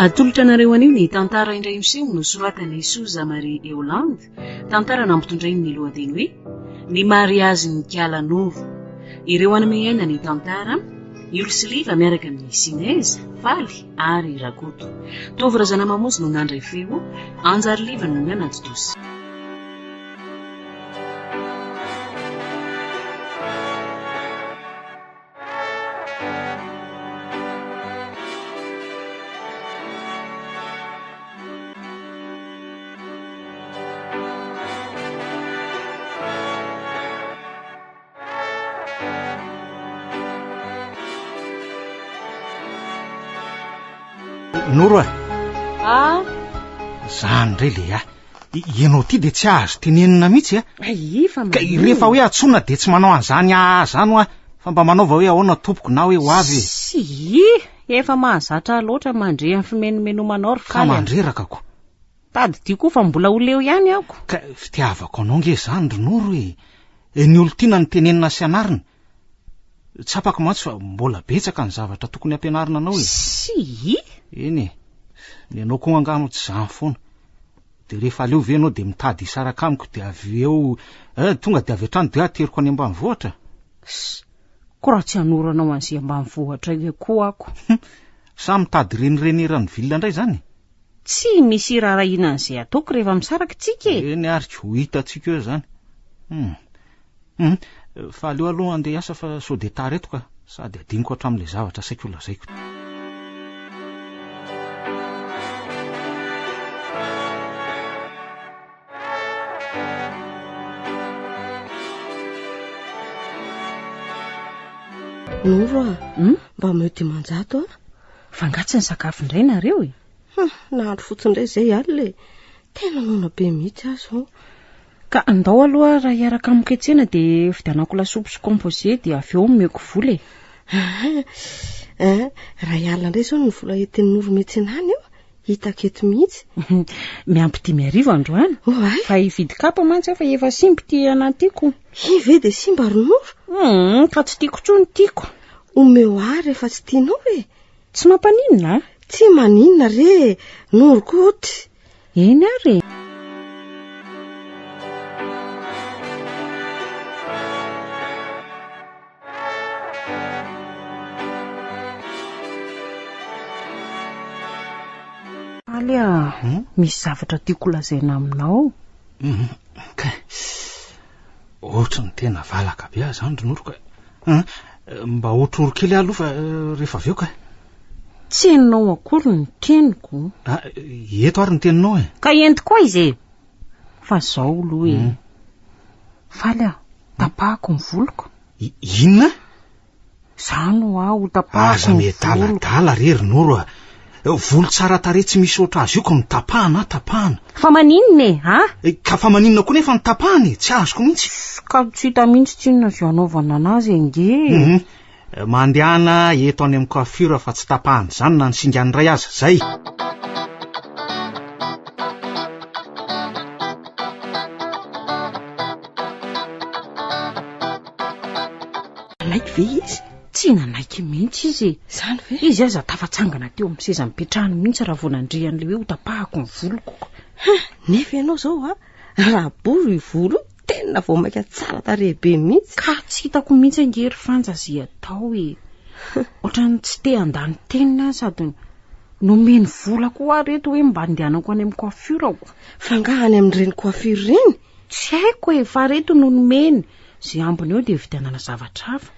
Atolotra anareo anio ny tantara indray miseho nosoratan'i Souza Marie Eolande, tantara nampitondrainy ny lohateny hoe Ny mariazin'i Kiala Noro. Ireo hanome aina ny tantara, Iolo sy Liva miaraka amin'i Sinez, Faly ary Rakoto. Tovo Razanamamonjy no nandray feo, Anjary Liva no nanatontosa. Noro a! Ah! Zany indray le ah! Ianao ty dia tsy azo tenenina mihitsy a! Ay, fa Ka rehefa hoe antsoina dia tsy manao an'izany ah zany hoa, fa mba manaova hoe ahoana tompoko na hoe ho avy e! Tsia, efa mahazatra ahy loatra mandre ny fimenomenomanao ry Ka Faly a! mandreraka ko! Tadidio koa fa mbola ho leo ihany aho ko! Ka fitiavako anao nge izany ry Noro e! Ny olon-tiana no tenenina sy anarina. Tsapako mantsy fa mbola betsaka ny zavatra tokony hampianarina anao e! Tsia! Eny e! Ny anao koa angaha moa tsy izany foana. Dia rehefa aleo ve ianao dia mitady hisaraka amiko dia avy eo eh, tonga dia avy hatrany dia ateriko any ambanivohitra? Ss! Ko raha tsy hanoro anao an'izay ambanivohitra io koa ako. Sa mitady renireny eran'ny ville indray izany? Tsy misy iraharahiana an'izay ataoko rehefa misaraka tsika e! Eny ary ko, ho hitantsika eo izany. Hum. Hum. Fa aleo aloha handeha hiasa fa sao dia tara eto ka. Sady adinoko hatramin'ilay zavatra saika ho lazaiko. Noro a, hmm? mba omeo 500 a. Fa angaha tsy nisakafo indray nareo e? Hum, nahandro fotsiny indray izay alina e. Tena noana be mihitsy aho izao. Ka andao aloha raha hiaraka amiko etsena dia vidianako lasopy sy composé dia avy eo omeko vola e. Ah, raha alina indray izao ny vola entin'i Noro miantsena any io, hitako eto mihitsy. Miampy 5000 androany. Oay. Fa hividy kapa mantsy aho fa efa simba ity anatiko. Iny ve dia simba ry Noro? Hum, ka tsy tiako intsony tiako. Omeo ahy rehefa tsy tianao e. Tsy mampaninona a? Tsy maninona re e, Noro koa oty. Eny ary e. Faly a, Hmm? misy zavatra tiako lazaina aminao. Hmm, ka ohatry ny tena valaka be aho izany ry Noro ka. Hum, mba otroro kely aho aloha fa eh, rehefa avy eo ka. Tsy henonao akory ny teniko. Ah, eto ary ny teninao e. Ka ento koa izy e. Fa zao aloha e. Hmm. Faly aho, tapahako ny voloko. Inona? Zany hoa ho tapahako Aza ny voloko. miadaladala re ry Noro a. Volo tsara tarehy tsy misy oatra azy io ka notapahana a, tapahana. Fa maninona e, a? Eh, ka fa maninona koa nefa notapahana e, tsy azoko mihitsy. Ka tsy hita mihitsy tsinona izay hanaovana anazy ange e. Mhm. Mandehana eto any amin'ny coiffure fa tsy tapahana izany na ny singany iray aza, zay. Nanaiky ve izy? Tsy nanaiky mihitsy izy e. Izany ve? Izy aza tafatsangana teo amin'ny seza nipetrahany mihitsy raha vao nandre an'ilay hoe hotapahako ny voloko. Ha, nefa ianao izao a, raha bory io volo io, tena vao mainka tsara tarehy be mihitsy. Ka tsy hitako mihitsy ange ry Fanja izay atao e. Ohatran'ny tsy te handany teniny aho sady nomeny vola koa aho reto hoe mba andehanako any amin'ny coiffure-ko. Fa angaha any amin'ireny coiffure ireny? Tsy haiko e, fa reto no nomeny. Izay ambiny eo dia vidianana zavatra hafa.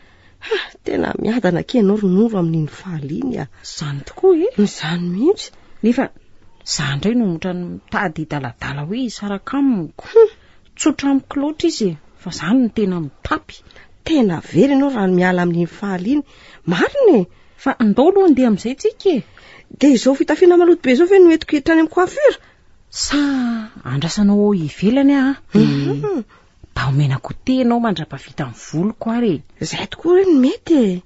Ha, tena miadana akia ianao ry Noro amin'iny faly iny a. Izany tokoa e. Izany mihitsy. Nefa izaho indray no ohatran'ny mitady hidaladala hoe hisaraka amiko. Tsotra amiko loatra izy e, fa izaho no tena mitapy. Tena very ianao raha ny miala amin'iny faly iny. Marina e. Fa andao aloha handeha amin'izay tsika e. Dia izao fitafiana maloto be izao ve no entiko hiditra any amin'ny coiffure? Sa andrasanao ao ivelany aho dia mba omena goûter ianao mandra-pahavita ny voloko ary e. Izay tokoa re no mety e.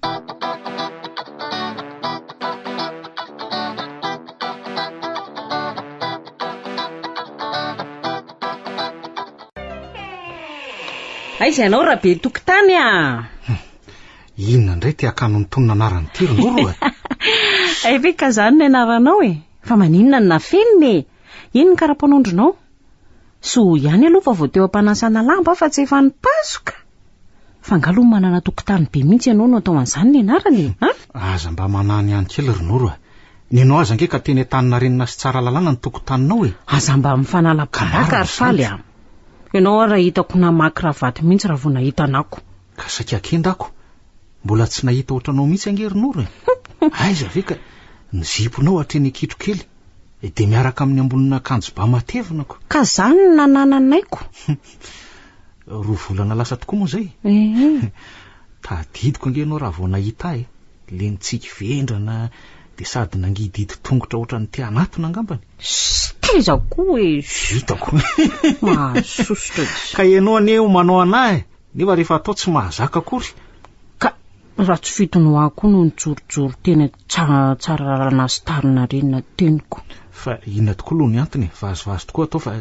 Aiza ianao Rabe tokotany a? Inona indray ity akano mitonona anarana ity ry Noro e? Hay ve ka izany ny anaranao e? Fa maninona no nafenina e? Iny ny kara-panondronao? Soa ihany aloha fa vao teo am-panasana lamba aho fa tsy efa nipasoka. Fa angaha aloha manana tokotany be mihitsy ianao no atao an'izany ny anarana e? An? Aza mba manany ihany kely ry Noro a! Ny anao aza ange ka teny Antaninarenina sy Tsaralalàna ny tokotaninao e! Aza mba mifanala baraka ry Faly a! Ianao ary hitako namaky ravato mihitsy raha vao nahita anako. Ka saika kenda ako. Mbola tsy nahita ohatranao mihitsy ange ry Noro e! Aiza ve ka ny ziponao hatreny an-kitrokely dia miaraka amin'ny ambonin'akanjo ba matevina ko. Ka zany no nanananaiko. Roa volana lasa tokoa moa izay. Ee. Tadidiko ange ianao raha vao nahita ahy e! Le nitsiky vendrana dia sady nangidihidy tongotra ohatran'ny te hanatona angambany. Ssss, taiza koa e! Hitako. Mahasosotra tsy. Ka ianao anie ho manao anah e! Nefa rehefa atao tsy mahazaka akory. Ka raha tsy fidiny ho ahy koa no nijorojoro teny Tsaralalana sy Tarinarenina teniko. Fa inona tokoa aloha ny antony e? Vazivazy tokoa atao fa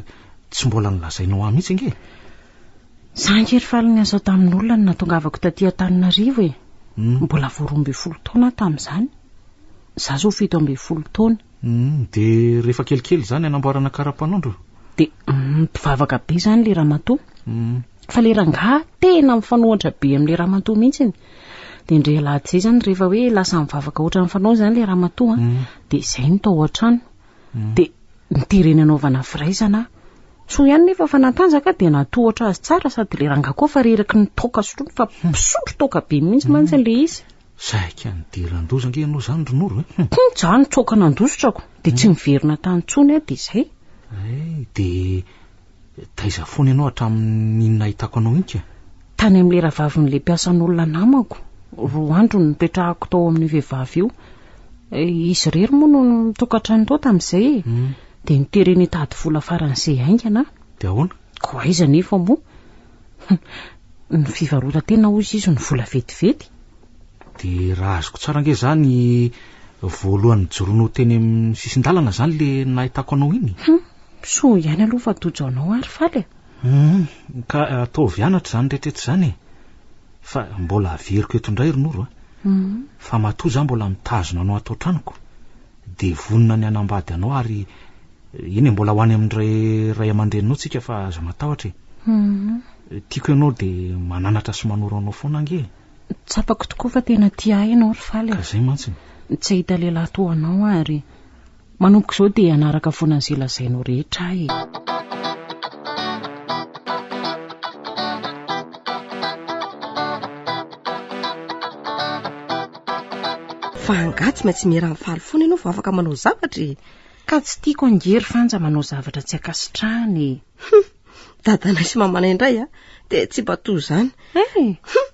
tsy mbola nolazainao ahy mihitsy ange e! Za ange ry Faly niasa tamin'olona no nahatongavako taty Antananarivo e! Mbola vao 12 taona aho tamin'izany. Za izao 17 taona. Dia rehefa kelikely izany hanamboarana kara-panondro? Dia mpivavaka be izany ilay ramatoa. Fa ilay rangahy tena mifanohitra be amin'ilay ramatoa mihitsy. Dia indray alahady izay izany rehefa hoe lasa mivavaka ohatran'ny fanao izany ilay ramatoa, dia izay no tao an-trano. Dia nitereny hanaovana firaisana aho. Soa ihany nefa fa natanjaka dia natohatra azy tsara sady ilay rangahy koa fa reraky ny toaka sotroiny fa mpisotro toaka be mihitsy mantsy ilay izy. Saika nidiran-doza ange ianao izany ry Noro e. Hum, za nitsoaka nandositrako dia tsy niverina tany intsony aho dia izay. Hay, dia taiza foana ianao hatramin'iny nahitako anao iny ka? Tany amin'ilay rahavavin'ilay mpiasan'olona namako. Roa andro no nipetrahako tao amin'io vehivavy io. Izy irery moa no nitokantrano tao tamin'izay e. Dia notereny hitady vola faran'izay haingana aho. Dia ahoana? Koa aiza anefa moa? Ny fivarotan-tena hozy izy no vola vetivety. Dia raha azoko tsara ange izany voalohany nijoroanao teny amin'ny sisin-dalana izany ilay nahitako anao iny? Hum, soa ihany aloha fa tojo anao ary Faly a! Hum, ka ataovy anatra izany rehetra rehetra izany e! Fa mbola averiko eto indray ry Noro a! Fa matoa izaho mbola mitazona anao ato an-tranoko dia vonona ny hanambady anao ary eny e, mbola ho any amin'ny ray aman-dreninao tsika fa aza matahotra e! Tiako ianao dia mananatra sy manoro anao foana ange e! Tsapako tokoa fa tena tia ahy ianao ry Faly a! Ka izay mantsy. Tsy hahita lehilahy toa anao aho ary manomboka izao dia hanaraka foana an'izay lazainao rehetra aho e! Fa angaha tsy maintsy miera amin'ny Faly foana ianao vao afaka manao zavatra e? Ka tsy tiako ange ry Fanja manao zavatra tsy ankasitrahana e! Hum! Dadanay sy mamanay indray a, dia tsy mba toy izany. Eh! Hum!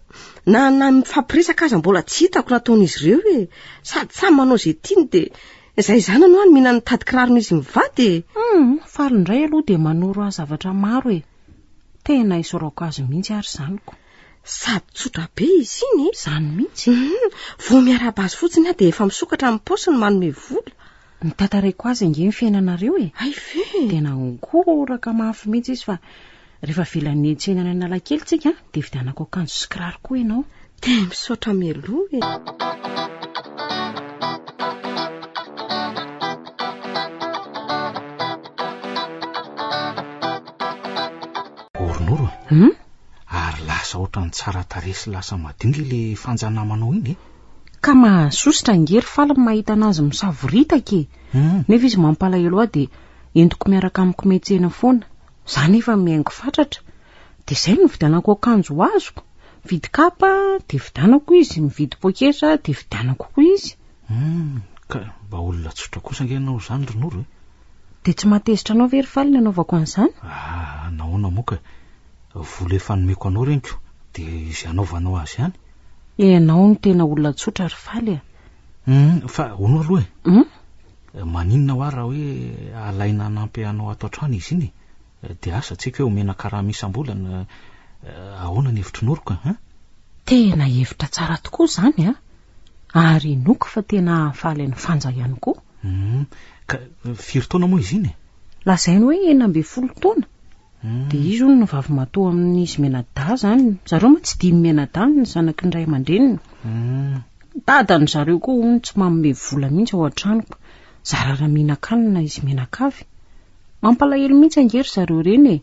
Na na mifampiresaka aza mbola tsy hitako nataon'izy ireo e! Sady samy manao izay tiany dia izay zanany hoa no mihinana ny tady kiraron'izy mivady e! Hum! Faly indray aloha dia manoro ahy zavatra maro e! Tena isaorako azy mihitsy ary izany ko! Sady tsotra be izy iny e! Izany mihitsy! Hum! Vao miarahaba azy fotsiny aho dia efa misokatra ny paosiny manome vola. Notantaraiko azy ange ny fiainanareo e! Hay ve! Tena nihoraka mafy mihitsy izy fa rehefa avelan'ny tsena any Analakely tsika dia vidianako akanjo sy kiraro koa ianao. Dia misaotra mialoha e! Oronoro e! Hum? Ary lasa ohatran'ny tsara tarehy sy lasa madio nge le fanja namanao iny e! Ka mahasosotra ange ry Faly ny mahita anazy misavoritaka e! Nefa izy mampalahelo ahy dia entiko miaraka amiko miantsena foana. Za nefa mihaingo fatratra. Dia izay no nividianako akanjo ho azoko. Mividy kapa dia vidianako izy, mividy poketra dia vidianako koa izy. Hum, ka mba olona tsotra kosa ange ianao izany ry Noro e! Dia tsy mahatezitra anao ve ry Faly ny anaovako an'izany? Ah, nahoana moa ka? Vola efa nomeko anao reniko dia izay anaovanao azy ihany. Ianao no tena olona tsotra ry Faly a! Hum, fa hono aloha e! Hum? Maninona hoa raha hoe alaina hanampy anao ato an-trano izy iny e? Dia asa, tsy haiko hoe omena karama isam-bolana, ahoana ny hevitry Noroka an? Tena hevitra tsara tokoa izany an! Ary inoako fa tena hahafaly an'i Fanja ihany koa. Hum, ka firy taona moa izy iny e? Lazainy hoe 16 taona. Dia izy hono no vavimatoa amin'izy mianadahy izany. Zareo mantsy dimy mianadahy ny zanaky ny ray aman-dreniny. Dadany zareo koa hono tsy manome vola mihitsy ao an-tranoko. Zara raha mihinan-kanina izy mianakavy. Mampalahelo mihitsy ange ry zareo ireny e.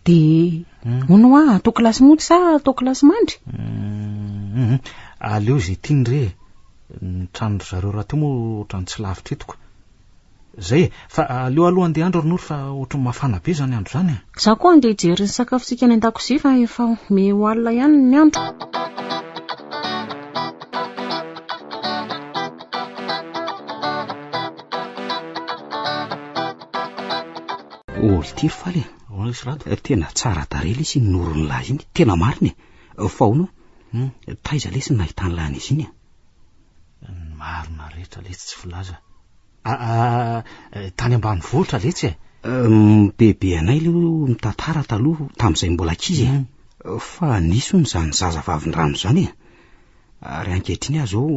Dia hono hoa, atao kilasy mody sa atao kilasy mandry? Aleo izay tiany re e. Ny tranon-dry zareo rahateo moa ohatran'ny tsy lavitra eto ko. Zay e! Fa aleo aloha andeha andro ry Noro fa ohatran'ny mafana be izany andro izany e. Za koa andeha hijery ny sakafontsika any an-dakozia fa efa miha ho alina ihany ny andro. Ol ty ry Faly e. Ahoana lesy Rado? Tena tsara tarehy lesy iny Noron'ny lahy iny, tena marina e. Fa hono, taiza lesy no nahitan'ny lahy an'izy iny e? Ny marina rehetra lesy tsy filaza. Aa, tany ambanivohitra letsy e. Bebe anay aloha mitantara taloha tamin'izay mbola ankizy e. Fa nisy hono izany zaza vavin-drano izany e. Ary ankehitriny aho izao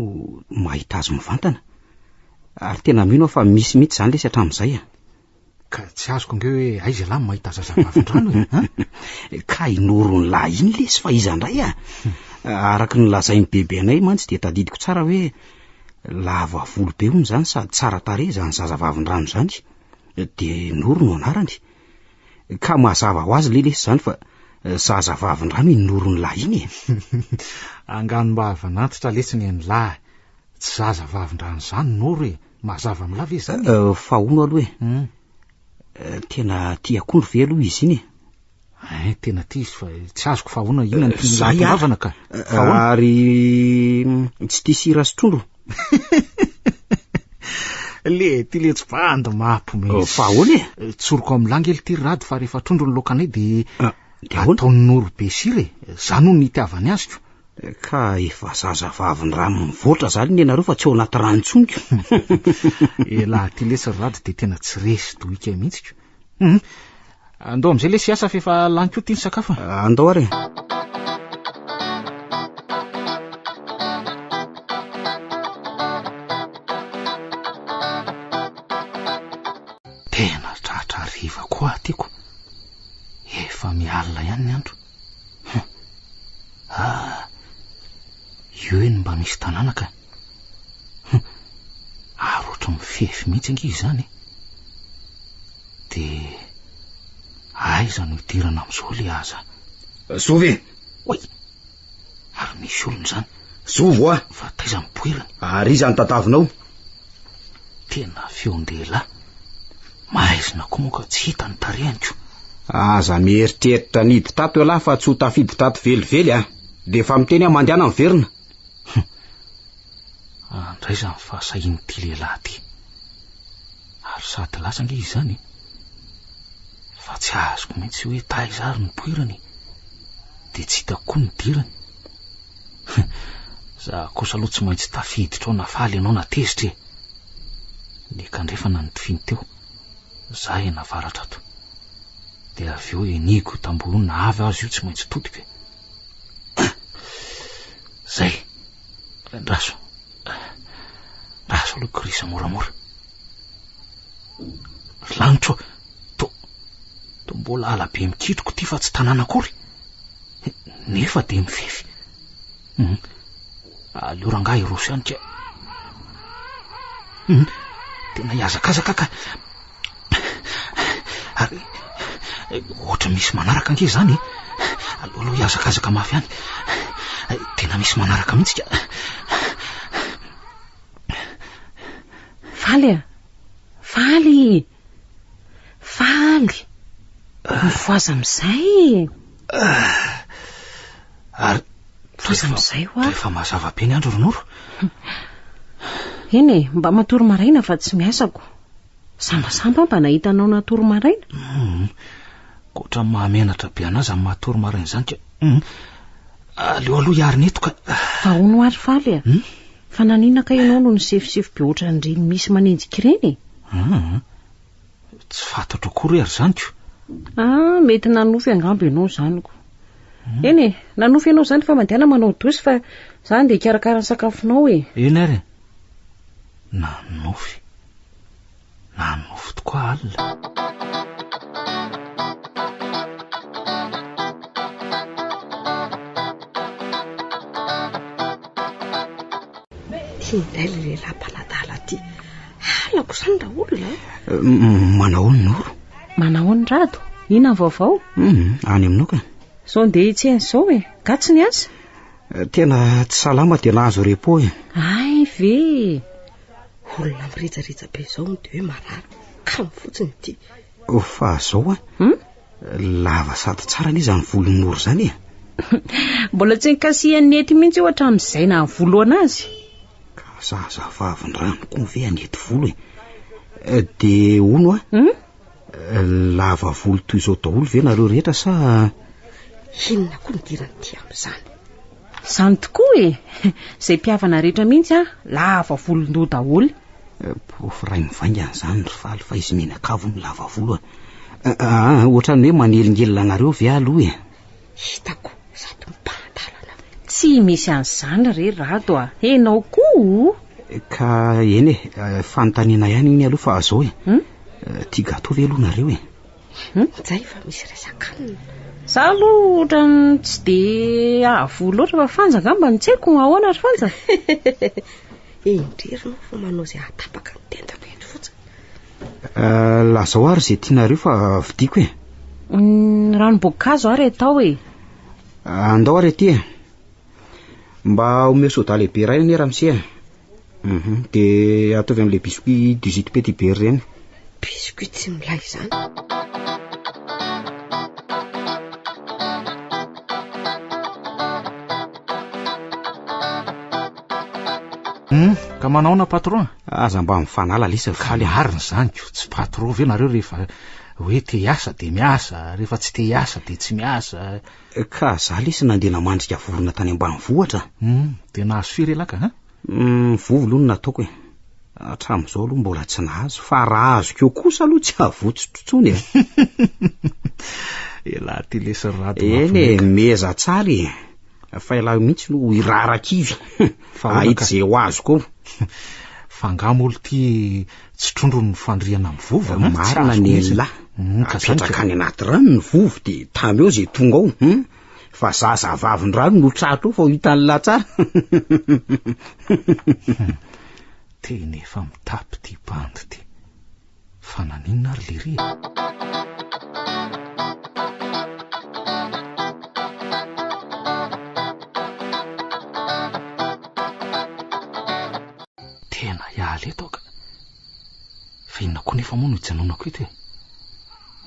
mahita azy mivantana. Ary tena mino aho fa misy mihitsy izany lesy hatramin'izay e. Ka tsy azoko ange hoe aiza ialahy no mahita zazavavindrano e, an? Ka i Noron'ny lahy iny lesy fa iza indray a? Araka ny lazain'i bebe anay mantsy dia tadidiko tsara hoe lava volo be hono izany sady tsara tarehy izany zazavavindrano izany. Dia Noro no anarany. Ka mazava ho azy le lesy izany fa zazavavindrano iny Noron'ny lahy iny e. Anganom-bavan'antitra lesy ny an'lahy. Tsy zaza vavindrano izany Noro e! Mazava amin'lah ve izany e? Fa hono aloha e! Tena tia akondro ve aloha izy iny e? Ein, tena tia izy fa tsy azoko fa ahoana inona no tiany hahatongavana ka? Fa ahoana? Ary tsy tia sira sy trondro? Le ty letsy bandy mampiomehy. Fa ahoana e? Tsoriko amin'lah nge ity ry Rado fa rehefa trondro ny laokanay dia ataon'i Noro be sira e! Zany hono ny itiavany azy ko! Ka efa zazavavy rano mivoatra zany ny anareo fa tsy ao anaty rano intsony ko. Elah ty lesy ry Rado dia tena tsy resy dohika mihitsy ko. Hum. Andao amin'izay lesy hiasa fa efa lany koa ty ny sakafo. Andao ary e. Tena tratra hariva koa aho ty ko. Efa mialina ihany ny andro. Hum. Ah, io eny mba misy tanàna ka. Hum. Ary ohatry mifefy mihitsy ange izany e. Dia aiza no hidirana amin'izao le aza? Zovy e! Oay! Ary misy olona izany. Zovy hoa! Fa taiza ny poirany? Ary iza no tadavinao? Tena feon-dehilahy. Maizina koa moa ka tsy hita ny tarehiny ko. Aza mieritreritra ny hiditra ato ialahy fa tsy ho tafiditra ato velively a! Dia efa miteny aho mandehana miverina. Hum. Andraiza ny fahasahian'ity lehilahy ity. Ary sady lasa ange izy izany e. Fa tsy azoko mihitsy hoe taiza ary ny poirany e. Dia tsy hitako koa ny nidirany. Hum. Za kosa aloha tsy maintsy tafiditra ao na faly ianao na tezitra e. Ny kandrefana no tifiny teo, za eny avaratra ato. Dia avy eo enihiko io tamboho io na avy aza io tsy maintsy todiko e. Zay. Andraso. Andraso aloha kirisa moramora. Ry lanitro, to, to mbola ala be mikitroko ity fa tsy tanàna akory. Nefa dia mifefy. Hum. Aleo rangahy hiroso ihany ka. Hum. Tena hihazakazaka ka. Ary ohatra misy manaraka ange izany e. Aleo aloha hihazakazaka mafy ihany. Tena misy manaraka mihitsy ka. Faly a! Faly! Faly! Mifohaza amin'izay! Ary Mifohaza amin'izay hoa. Efa mazava be ny andro ry Noro. Eny e, mba matory maraina fa tsy miasa ko. Sambasamba mba nahita anao natory maraina. Hum. Koatra mahamenatra be anah izany matory maraina izany ka. Hum. Aleo aloha hiarina eto ka. Fa hono ary Faly a. Hum? Fa naninona kay ianao no nisefosefo be ohatran'ireny misy manenjika ireny e? Hum. Tsy fantatro akory ary izany ko. Ah, mety nanofy angamba ianao izany ko. Eny e, nanofy ianao izany fa mandehana manao dosy fa za andeha hikarakara ny sakafonao e. Eny ary e. Nanofy. Nanofy tokoa alina. Ty indray ilay lehilahy mpanadala ty. Halako izany raha olona a. Manahoana Noro? Manahoana Rado? Inona ny vaovao? Hum, any aminao ka. Zao ndeha hitsena izao e. Nga tsy niasa? Tena tsy salama dia nahazo repos e. Hay ve e. Olona mirejareja be izao no dia hoe marary. Kamo fotsiny ity. Fa zao a. Hum? Lava sady tsara anie izany volon'i Noro izany e. Mbola tsy nikasihan'i Nety mihitsy io hatramin'izay nahavolohana azy. Ka zazavavin-drano koa ve hanety volo e? Dia hono a, Hum? lava volo toy izao daholo ve nareo rehetra sa... Inona koa no idiran'ity amin'izany? Izany tokoa e! Izay mpihavana rehetra mihitsy an, lava volon-doha daholo. Porofo iray mivaingana izany ry Faly fa izy mianakavy no lava volo a. Aa, ohatran'ny hoe manelingelina anareo ve aloha e? Hitako sady mibahan-dalana. Tsy misy an'izany re Rado a! Enao koa o! Ka eny e, fanontaniana ihany iny aloha fa zao e. Tia gâteau ve aloha nareo e? Njay fa misy resak'anona. Za aloha ohatran'ny tsy dia hahavoa loatra fa Fanja angamba no tsy haiko, ahoana ry Fanja? Indry ry nao fa manao izay hahatapaka ny tendako eto fotsiny. Lazao ary izay tianareo fa vidiako e. Ranom-boankazo ary atao e. Andao ary aty e. Mba omeo soda lehibe iray anie ramose e. Uhum, dia ataovy amin'ilay biscuit 18 petit beurre ireny. Biscuit tsy milay izany. Hum, ka manaona patron? Aza mba mifanala lesy ry Faly a. Marina izany ko, tsy patron ve nareo rehefa hoe te hiasa dia miasa, rehefa tsy te hiasa dia tsy miasa. Ka za lesy nandeha namandrika vorona tany ambanivohitra. Hum, dia nahazo firy ialahy ka? Hum, vovo aloha no nataoko e. Hatramin'izao aloha mbola tsy nahazo, fa raha azoko eo kosa aloha tsy havotsotro intsony e. Ialahy ty lesy ry Rado Eny e, meza tsara e. Fa ialahy mihitsy no hirarakivy. Fa ahoana Ahita ka? izay ho azoko eo. Fa angaha moa ity tsy trondro ny fandrihana amin'ny vovo an? Tsy Marina azoko ny mihitsy. an'lah. Hum, ka zany Apetraka any anaty rano ny vovo dia tamy eo izay tonga ao. Hum. Fa zazavavin-drano no tratra eo fa ho hitan'lah tsara. Tena efa mitapy ity bandy ity. Fa naninona ary lery e? Tena hiala eto aho ka. Fa inona koa nefa moa no hijanonako eto e?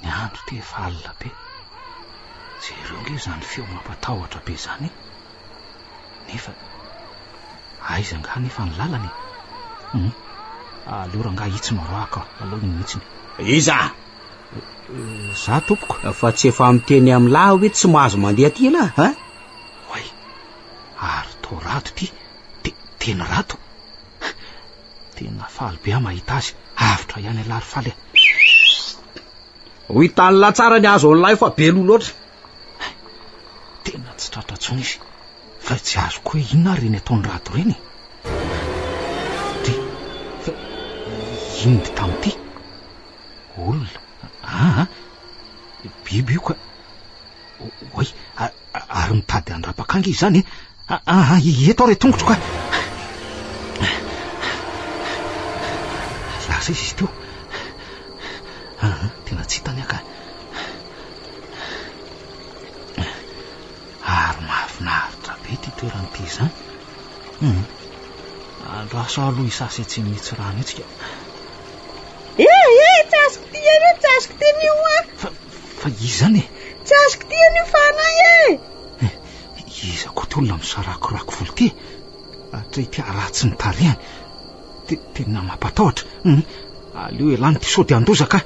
Ny andro ity efa alina be. Jereo ange izany feo mampatahotra be izany e! Nefa aiza angaha nefa ny lalana e? Hum, aleo rangahy itsy no aroahako aleo iny mihitsiny. Iza? Za tompoko. Fa tsy efa miteny amin'lah hoe tsy mahazo mandeha aty ialahy, ha? Oay, ary toa rado ity, te, tena rado. Tena faly be aho mahita azy, avotra ihany ialahy ry Faly a. Ho hitan'lah tsara ny azo an'lah io fa be loha loatra. Hay, tena tsy tratra intsony izy. Fa tsy azoko hoe inona ary ireny ataon'i Rado ireny e? Dry, fa inona ity tamin'ity? Olona? Aa, biby io ka. Oay, ary mitady handrapaka ange izany e? Aa, eto aho re tongotro ka. Lasa izy izy teo. Aa, tena tsy hitany aho ka. Ary mahafinaritra be ity toerana ity izany. Hum. Andraso aho aloha hisasa etsy amin'itsy rano itsy ka. Eh, eh, tsy azoko ty anio, tsy azoko ty anio ah. Fa, fa iza izany e? Tsy azoko ty anio fa anay e. Eh, iza koa ty olona misarakorako volo ty e? Hatreto haratsy ny tarehiny. Tena mampatahotra. Hum, aleo ialany ity sao dia handoza ka.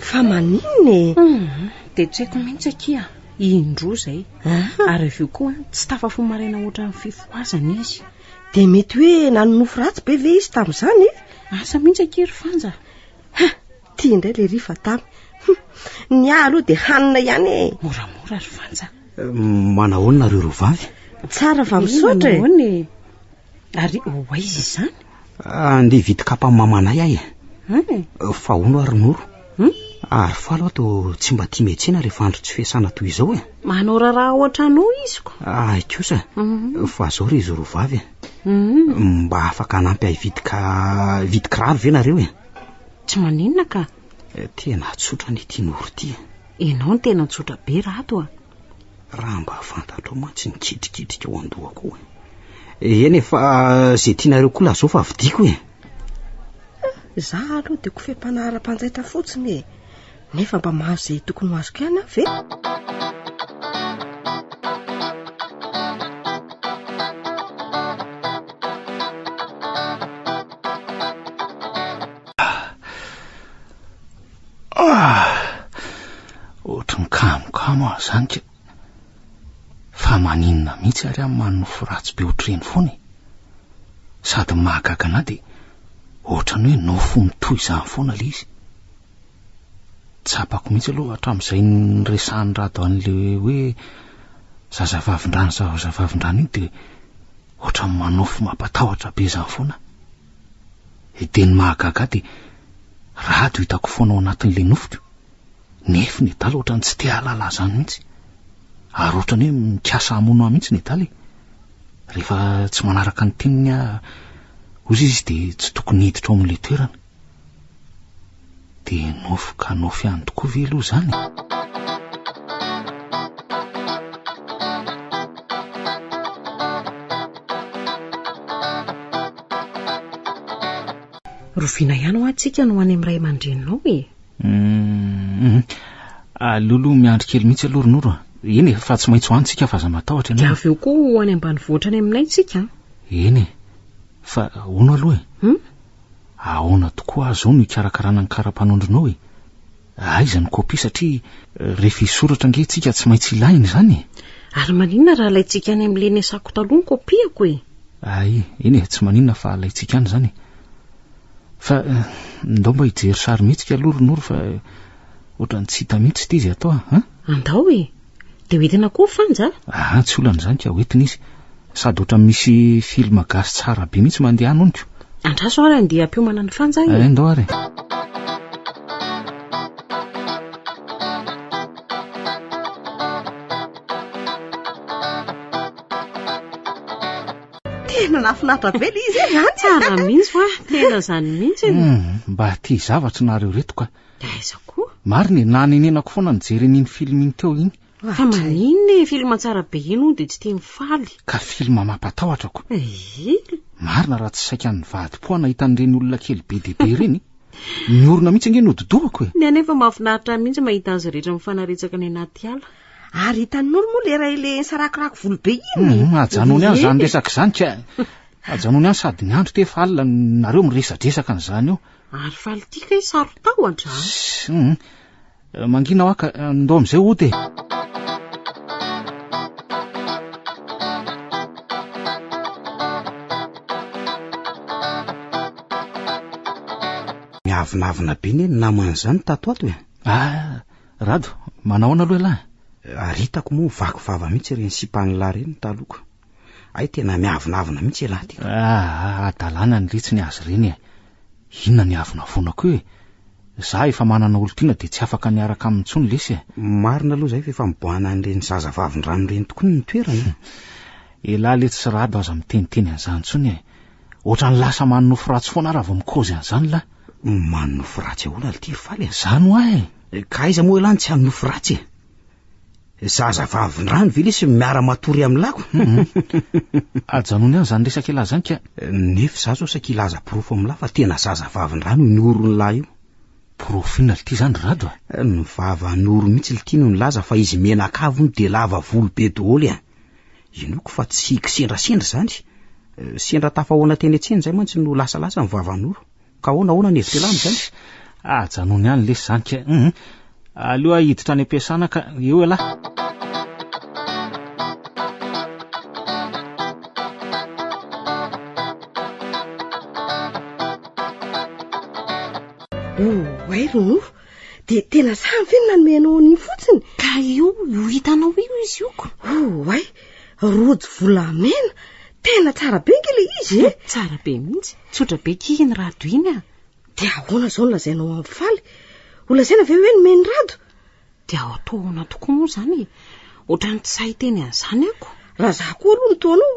Fa maninona e? Hum, dia tsy haiko mihitsy akia. Indroa izay. Ary avy eo koa tsy tafafoha maraina ohatran'ny fifohazana izy. Dia mety hoe nanonofy ratsy be ve izy tamin'izany e? Asa mihitsy akia ry Fanja. Ha, ity indray le ry Fatamy. Hum, ny ahy aloha dia hanina ihany e. Moramora ry Fanja. Manahoana nareo roa vavy? Tsara fa misaotra e. Manahoana e? Ary ho aiza izany? Andeha hividy kapa amin'ny mamanay aho e. Fa hono ary Noro? Ary faly aho toa tsy mba tia miantsena rehefa andro tsy fiasana toy izao e. Manao raharaha ao an-trano ao izy ko. Ay kosa, fa zao ry izy roa vavy e. Mba afaka hanampy ahy hividy ka hividy kiraro ve nareo e? Tsy maninona ka. Tena tsotra anie ity Noro ity e. Ianao no tena tsotra be Rado a. Raha mba fantatrao mantsy ny kitrikitrika ao an-dohako ao e. Eny e, fa izay tianareo koa lazao fa vidiako e. Za aloha dia kofehy mpanara-panjaitra fotsiny e. Nefa mba mahazo izay tokony ho azoko ihany aho ve? Ah! Ohatry ny kamokamo aho izany ka. Fa maninona mihitsy ary aho manonofy ratsy be ohatr'ireny foana e? Sady ny mahagaga an'ahy dia ohatran'ny hoe nofy mitohy izany foana ilay izy. Tsapako mihitsy aloha hatramin'izay niresahan'i Rado an'ilay hoe zazavavindrano zazavavindrano iny dia ohatran'ny manofy mampatahotra be izany foana aho. Dia ny mahagaga ahy dia Rado hitako foana ao anatin'ilay nofiko, nefo nedala ohatran'ny tsy te hahalala ahy izany mihitsy. Ary ohatran'ny hoe mikasa hamono ahy mihitsy nedala e. Rehefa tsy manaraka ny teniny aho, hozy izy dia tsy tokony hiditra ao amin'ilay toerana. Dia nofy ka nofy ihany tokoa ve aloha izany? Roviana ihany hoa tsika no any amin'ny ray aman-dreninao e? Hum, aleo aloha miandry kely mihitsy aloha ry Noro a. Eny e, fa tsy maintsy ho any tsika fa aza matahotra ianao. Dia avy eo koa ho any ambanivohitra any aminay tsika an. Eny e, fa hono aloha e. Hum? Ahoana tokoa aho izao no hikarakarana ny kara-panondronao e? Aiza ny kopia satria rehefa hisoratra ange tsika tsy maintsy ilaina izany e. Ary maninona raha alaintsika any amin'ilay niasako taloha ny kopiako e? Ay, eny e, tsy maninona fa alaintsika any izany e. Fa ndao mba hijery sarimihetsika aloha ry Noro fa ohatran'ny tsy hita mihitsy ity izay atao a. Andao e! Dia hoentina koa Fanja a? Aa, tsy olana izany ka, hoentina izy. Sady ohatran'ny misy film gasy tsara be mihitsy mandeha any hono ko. Andraso ary andeha hampiomana an'i Fanja e. Eh, ndao ary e. Tena nahafinaritra be ilay izy e, an? Tsara mihitsy hoa, tena izany mihitsy. Mba tia zavatra nareo ireto ka. Dia aiza koa? Marina e, nanenenako foana nijery an'iny film iny teo iny. Fa maninona e, film tsara be iny hono dia tsy tia mifaly. Ka film mampatahotra ko. Ee. Marina raha tsy saika nivadi-po aho nahita an'ireny olona kely be dia be ireny. Ny orona mihitsy ange no dodobako e. Ny ahy nefa mahafinaritra mihitsy mahita azy rehetra mifanaretsaka any anaty ala. Ary hitan'i Noro moa ilay iray ilay nisarakorako volo be iny? Hum, ajanony any izany resaka izany ka. Ajanony any sady ny andro ity efa alina nareo miresadresaka an'izany eo. Ary faly ity kay saro-tahotra a! Hum, mangina hoa ka, ndao amin'izay hody e! Miavonavona be anie ny naman'izany tato ato e! Ah, Rado, manahoana aloha ialahy? Ary hitako moa vaky vava mihitsy ireny sipan'ilahy ireny taloha. Hay tena miavonavona mihitsy ialahy ty. Ah, hadalana ny retsy ny azy ireny e. Inona ny avonavonako io e? Za efa manana olon-tiana dia tsy afaka niaraka aminy intsony lesy e. Marina aloha izay fa efa miboahana an'ireny zaza vavindrano ireny tokoa ny toerana e. Elah letsy sy Rado aza miteniteny an'izany intsony e. Ohatran'ny lasa manonofy ratsy foana aho raha vao mikaozy an'izany lah. Manonofy ratsy ahoana ry ty ry Faly e? Izany hoa e. Ka aiza moa elah no tsy hanonofy ratsy e? Zaza vavindrano ve lesy miara matory amin'ny lako? Ajanony ihany izany resaka ialahy izany ka. Nefa izaho izao saika hilaza porofo amin'lahy fa tena zaza vavindrano io noron'lahy io. Porofo inona lty izany ry Rado a? Ny vava noro mihitsy lty no nilaza fa izy mianakavy hono dia lava volo be daholo e. Inoako fa tsy kisendrasendra izany. Sendra tafahoana teny an-tsena izay mantsy no lasalasa ny vava noro. Ka ahoana ahoana ny hevitr'ialahy amin'izany? Ajanony ihany lesy izany ka. Hum. Aleo aho hiditra any am-piasana ka eo ialahy. Oay ry Noro, dia tena samy ve no nanome anao an'iny fotsiny? Ka io, io hitanao io izy io ko. Oay, rojo volamena, tena tsara be ange ilay izy e. Tsara be mihitsy. Tsotra be kia iny rado iny a! Dia ahoana izao no lazainao amin'i Faly? Ho lazaina ve hoe nomen'i Rado? Dia atao ahoana tokoa moa izany e? Ohatran'ny tsy sahy hiteny an'izany ako. Raha izaho koa aloha no toa anao,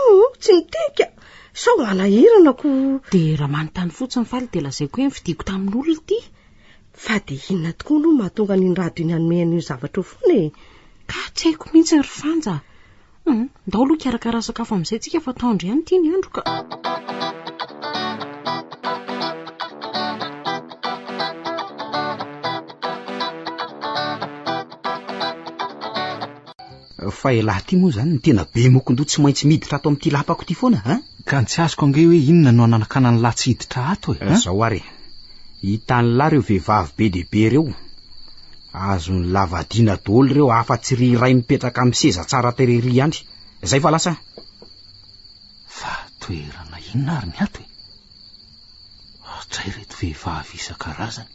hum, tsy miteny ka. Sao hanahirana ko. Dia raha manontany fotsiny Faly dia lazaiko hoe novidiako tamin'olona ity. Fa dia inona tokoa aloha no mahatonga an'iny Rado iny hanome an'io zavatra io foana e? Ka tsy haiko mihitsy ry Fanja. Hum, ndao aloha hikarakara sakafo amin'izay tsika fa atoandro ihany ity ny andro ka. Fa elah ty moa zany no tena be mokondoha tsy maintsy miditra ato amin'ity lapako ity foana an? Ka ny tsy azoko ange hoe inona no ananakanan'lah tsy hiditra ato e? An? Zao ary e, hitan'lah ireo vehivavy be dia be ireo, azon'lah vadiana daholo ireo afa-tsy ry iray mipetraka amin'ny seza tsara tarehy ry ihany. Zay fa lasa an! Fa toerana inona ary ny ato e? Hatray ireto vehivavy isan-karazany,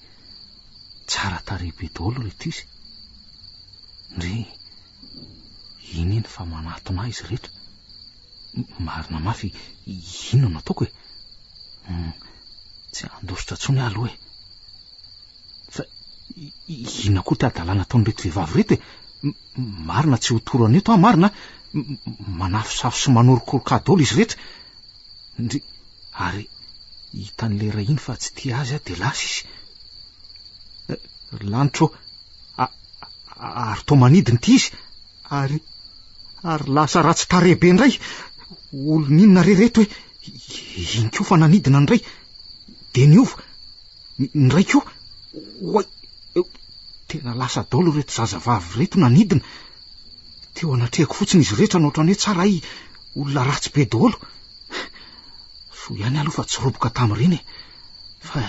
tsara tarehy be daholo ireto izy. Ndry, iny iny fa manatona ahy izy rehetra. Marina mafy, inona no ataoko e? Tsy handositra intsony aho aloha e. Fa inona koa ity hadalana ataon'ireto vehivavy ireto e? Marina tsy ho toro an'eto aho, marina. Manafosafo sy manorokoroka ahy daholo izy rehetra. Ndry, ary hitan'ilay iray iny fa tsy tia azy aho dia lasa izy. Ry lanitra ô, ary toa manidina ity izy, ary, ary lasa ratsy tarehy be indray. Olon'inona re ireto e? Iny koa fa nanidina indray, dia niova. Ny iray koa, oay, tena lasa daholo ireto zazavavy ireto nanidina. Teo anatrehako fotsiny izy rehetra no ohatran'ny hoe tsara hay olona ratsy be daholo. Soa ihany aloha fa tsy roboka tamin'ireny e. Fa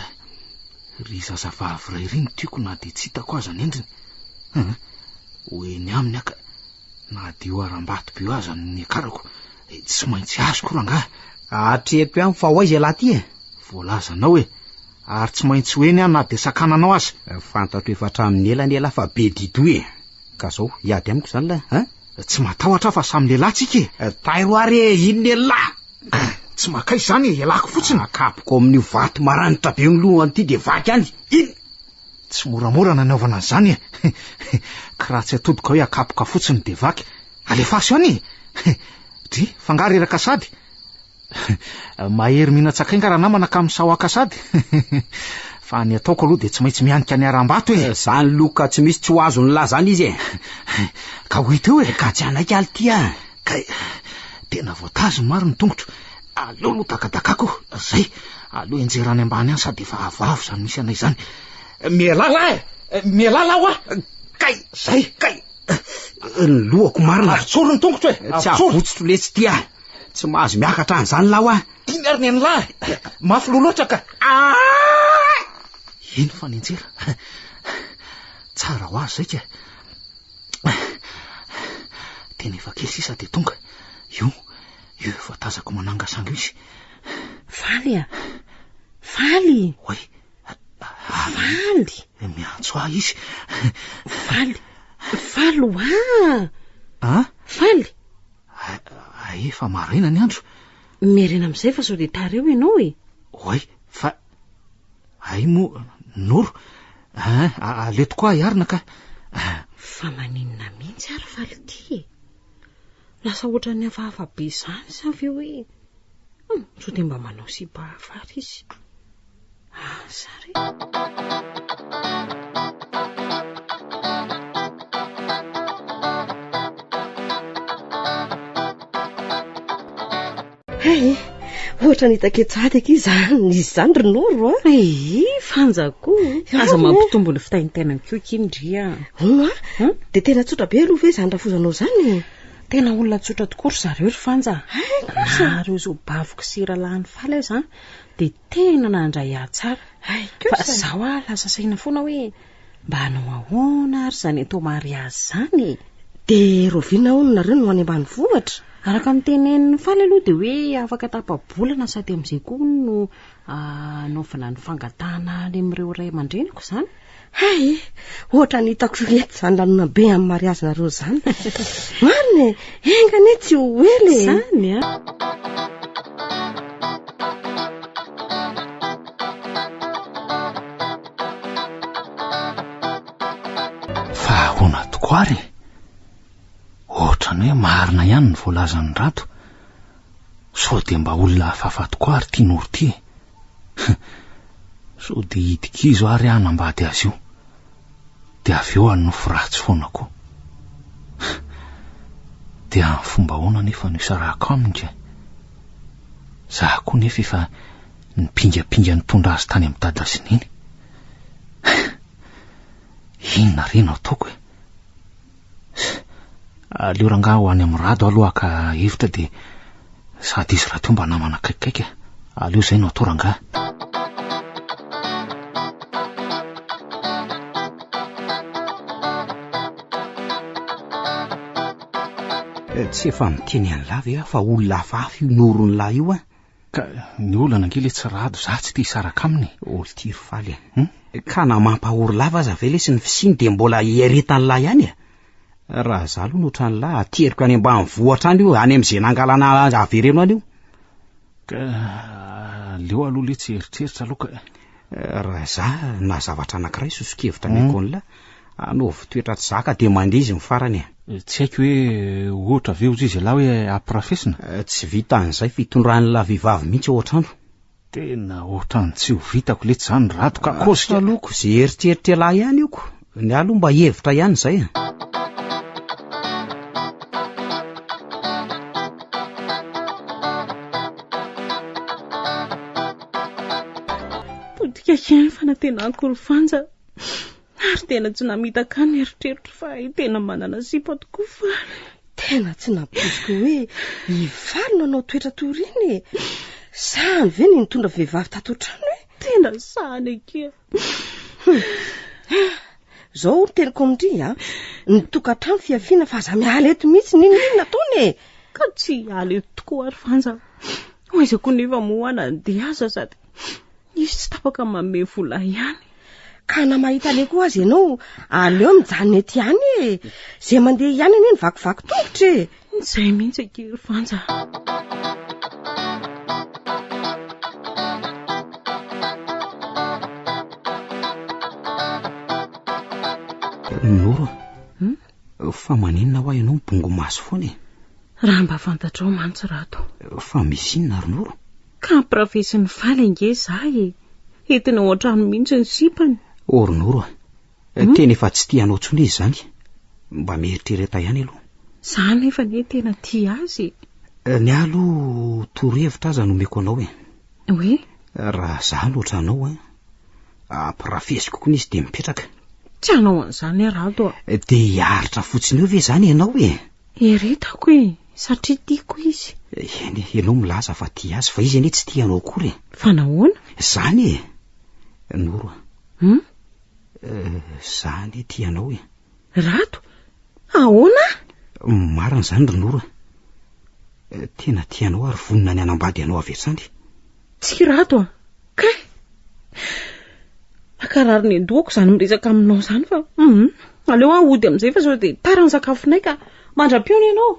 ry zazavavy iray ry no tiako na dia tsy hitako aza ny endriny. Hum, ho eny aminy aho ka na dia io harambato be io aza no niakarako, tsy maintsy azoko rangahy. Hatreto ihany fa ho aiza ialahy ity e? Voalazanao e! Ary tsy maintsy ho eny aho na dia sakananao aza. Fantatro efa hatramin'ny ela anie ialahy fa be di-doha e! Ka zao, hiady amiko izany lahy, hein? Tsy matahotra aho fa samy lehilahy tsika e! Tairo ary e, inona ialahy? Tsy makaiza izany e, ialako fotsiny. Akapoko amin'io vato maranitra be io ny lohany ity dia vaky any, iny! Tsy moramora nanaovana an'izany e! Ka raha tsy atodika hoe akapoka fotsiny dia vaky. Alefaso any e! Dry, f'angaha reraka sady? Mahery mihinan-tsakay nga ranamana ka misaoaka sady? Fa ny ataoko aloha dia tsy maintsy mihanika ny harambato e! Zany loka tsy misy tsy ho azon'lah zany izy e! Ka ho hita eo e! Ka tsy hanaiky aly ty ah! Kay, tena voatazony maro ny tongotro. Aleo aloha dakadakako, zay. Aleo enjera any ambany any sady efa avoavo izany misy anay izany. Mialà lahy e! Mialà lahy hoa! Kay! Zay! Kay! Ny lohako marina. Avotsory ny tongotro e! Tsy avotsotro letsy ty ah! Tsy mahazo miakatra any izany lahy hoa! Iny ary ny an'lahy! Mafy loha loatra ka! Aah! Iny fa nianjera. Tsara ho azy zay ka. Tena efa kely sisa dia tonga. Io, io efa tazako manangasanga io izy. Faly a! Faly! Oay! Faly! Miantso ahy izy. Faly! Faly hoa! An? Faly! Efa maraina ny andro. Miherena amin'izay fa sao dia tara eo ianao e! Oay! Fa Hay moa Noro a, aleo tokoa hiarina ka. Fa maninona mihitsy ary faly ity e? Lasa ohatran'ny hafahafa be izany sa ve hoe hum, sao dia mba manao sipa hafa ary izy? Asa re. Hay, ohatra ny hitako eto sahady akia izany izy izany ry Noro a. Ee, Fanja koa. Aza mampitombo ny fitaintainany koa akia ndry a. Hono a, dia tena tsotra be aloha ve izany rafozanao izany e? Tena olona tsotra tokoa ry zareo ry Fanja. Hay kosa. Na ireo zobaviko sy rahalahiny Faly aza dia tena nandray ahy tsara. Hay kosa. Fa izaho ah lasa saina foana hoe Mba hanao ahoana ary izany atao mariazy izany e? Dia rahoviana hono nareo no any ambanivohitra? Araka ny tenenin'i Faly aloha dia hoe afaka tapa-bolana sady amin'izay koa hono no hanaovana ny fangatahana any amin'ireo ray aman-dreniko izany. Hay! Ohatran'ny hitako eto izany lanonam-be amin'ny mariazinareo izany. Marina e! Enga anie tsy ho ela e! Izany an! Fa ahoana tokoa ary e? Ohatran'ny hoe marina ihany ny voalazan'i Rado. Sao dia mba olona hafahafa tokoa ary ity Noro ity e? Sao dia hidi-kizo ary aho hanambady azy io. Dia avy eo hanonofy ratsy foana koa. Dia amin'ny fomba ahoana anefa no hisarahako aminy ka? Za koa nefa efa nipingapinga nitondra azy tany amin'i Dada sy Neny. Inona re no ataoko e? Aleo rangahy ho any amin'i Rado aloha haka hevitra dia sady izy rahateo mba namana akaikikaiky e. Aleo izay no atao rangahy. Tsy efa miteny an'lah ve aho fa olona hafahafa io noron'lah io an? Ka ny olana ange letsy Rado za tsy te hisaraka aminy e. Oltiry faly e. Ka na mampahory lava aza ve lesy ny fisiany dia mbola hiaretan'lah ihany e? Raha za aloha no ohatran'lah ateriko any ambanivohitra any io, any amin'izay nangalana azy avereno any io. Ka aleo aloha letsy hieritreritra aloha ka. Raha za na zavatra anankiray soso-kevitra ameko an'lah, anaovy toetra tsy zaka dia mandeha izy ny farany e. Tsy haiko hoe ohatra ve hozy izy ialahy hoe ampirafesina? Tsy vitan'izay fitondran'lah vehivavy mihitsy ao an-trano. Tena ohatran'ny tsy ho vitako letsy izany Rado ka kosika. Asa aloha ko, ze eritreritr'ialahy ihany io ko. Ny ahy aloha mba hevitra ihany izay a. Potika ihany ny fanantenako ry Fanja. Ary tena tsy namitaka ahy ny eritreritro fa hay tena manana sipa tokoa Faly. Tena tsy nampoiziko hoe i Faly no hanao toetra toy ireny e. Sahany ve ny nitondra vehivavy tato an-trano e? Tena sahany akia. Zao hono teniko amin-dry a, ny tokantrano fihafiana fa aza miala eto mihitsy n'inon'inona ataony e. Ka tsy hiala eto tokoa ary Fanja. Ho aiza koa nefa moa aho nandeha aza sady Izy tsy tapaka manome vola ihany. Ka na mahita aleha koa aza ianao, aleo mijanona eto ihany e. Izay mandeha ihany anie no vakivaky tongotra e. Izay mihitsy akia ry Fanja. Noro a, fa maninona hoa ianao mibongo maso foana e? Raha mba fantatrao mantsy Rado. Fa misy inona ry Noro? Ka ampirafesin'i Faly ange za e! Entiny ao an-trano mihitsy ny sipany. Oh ry Noro a! Hmm? Tena efa tsy tia anao intsony izy izany. Mba mieritrereta ihany aloha. Za nefa anie tena tia azy e. Eh, ny ahy aloha torohevitra aza no omeko anao e. Hoe? Raha za no ohatranao a, ampirafesiko koa izy dia mipetraka. Tsy hanao an'izany aho Rado a. Eh, dia hiaritra fotsiny eo ve izany ianao e? Eretako e, satria tiako izy. Eny e, ianao milaza fa tia azy, fa izy anie tsy tia anao akory e. Fa nahoana? Zany e! Noro a. Hum? Za anie tia anao e. Rado, ahoana? Marina izany ry Noro a. Tena tia anao ary vonona ny hanambady anao avy hatrany. Tsy Rado a! Kay! Mankarary ny an-dohako izany miresaka aminao izany fa hum, aleo aho hody amin'izay fa sao dia tara ny sakafonay ka. Mandra-pihaona ianao.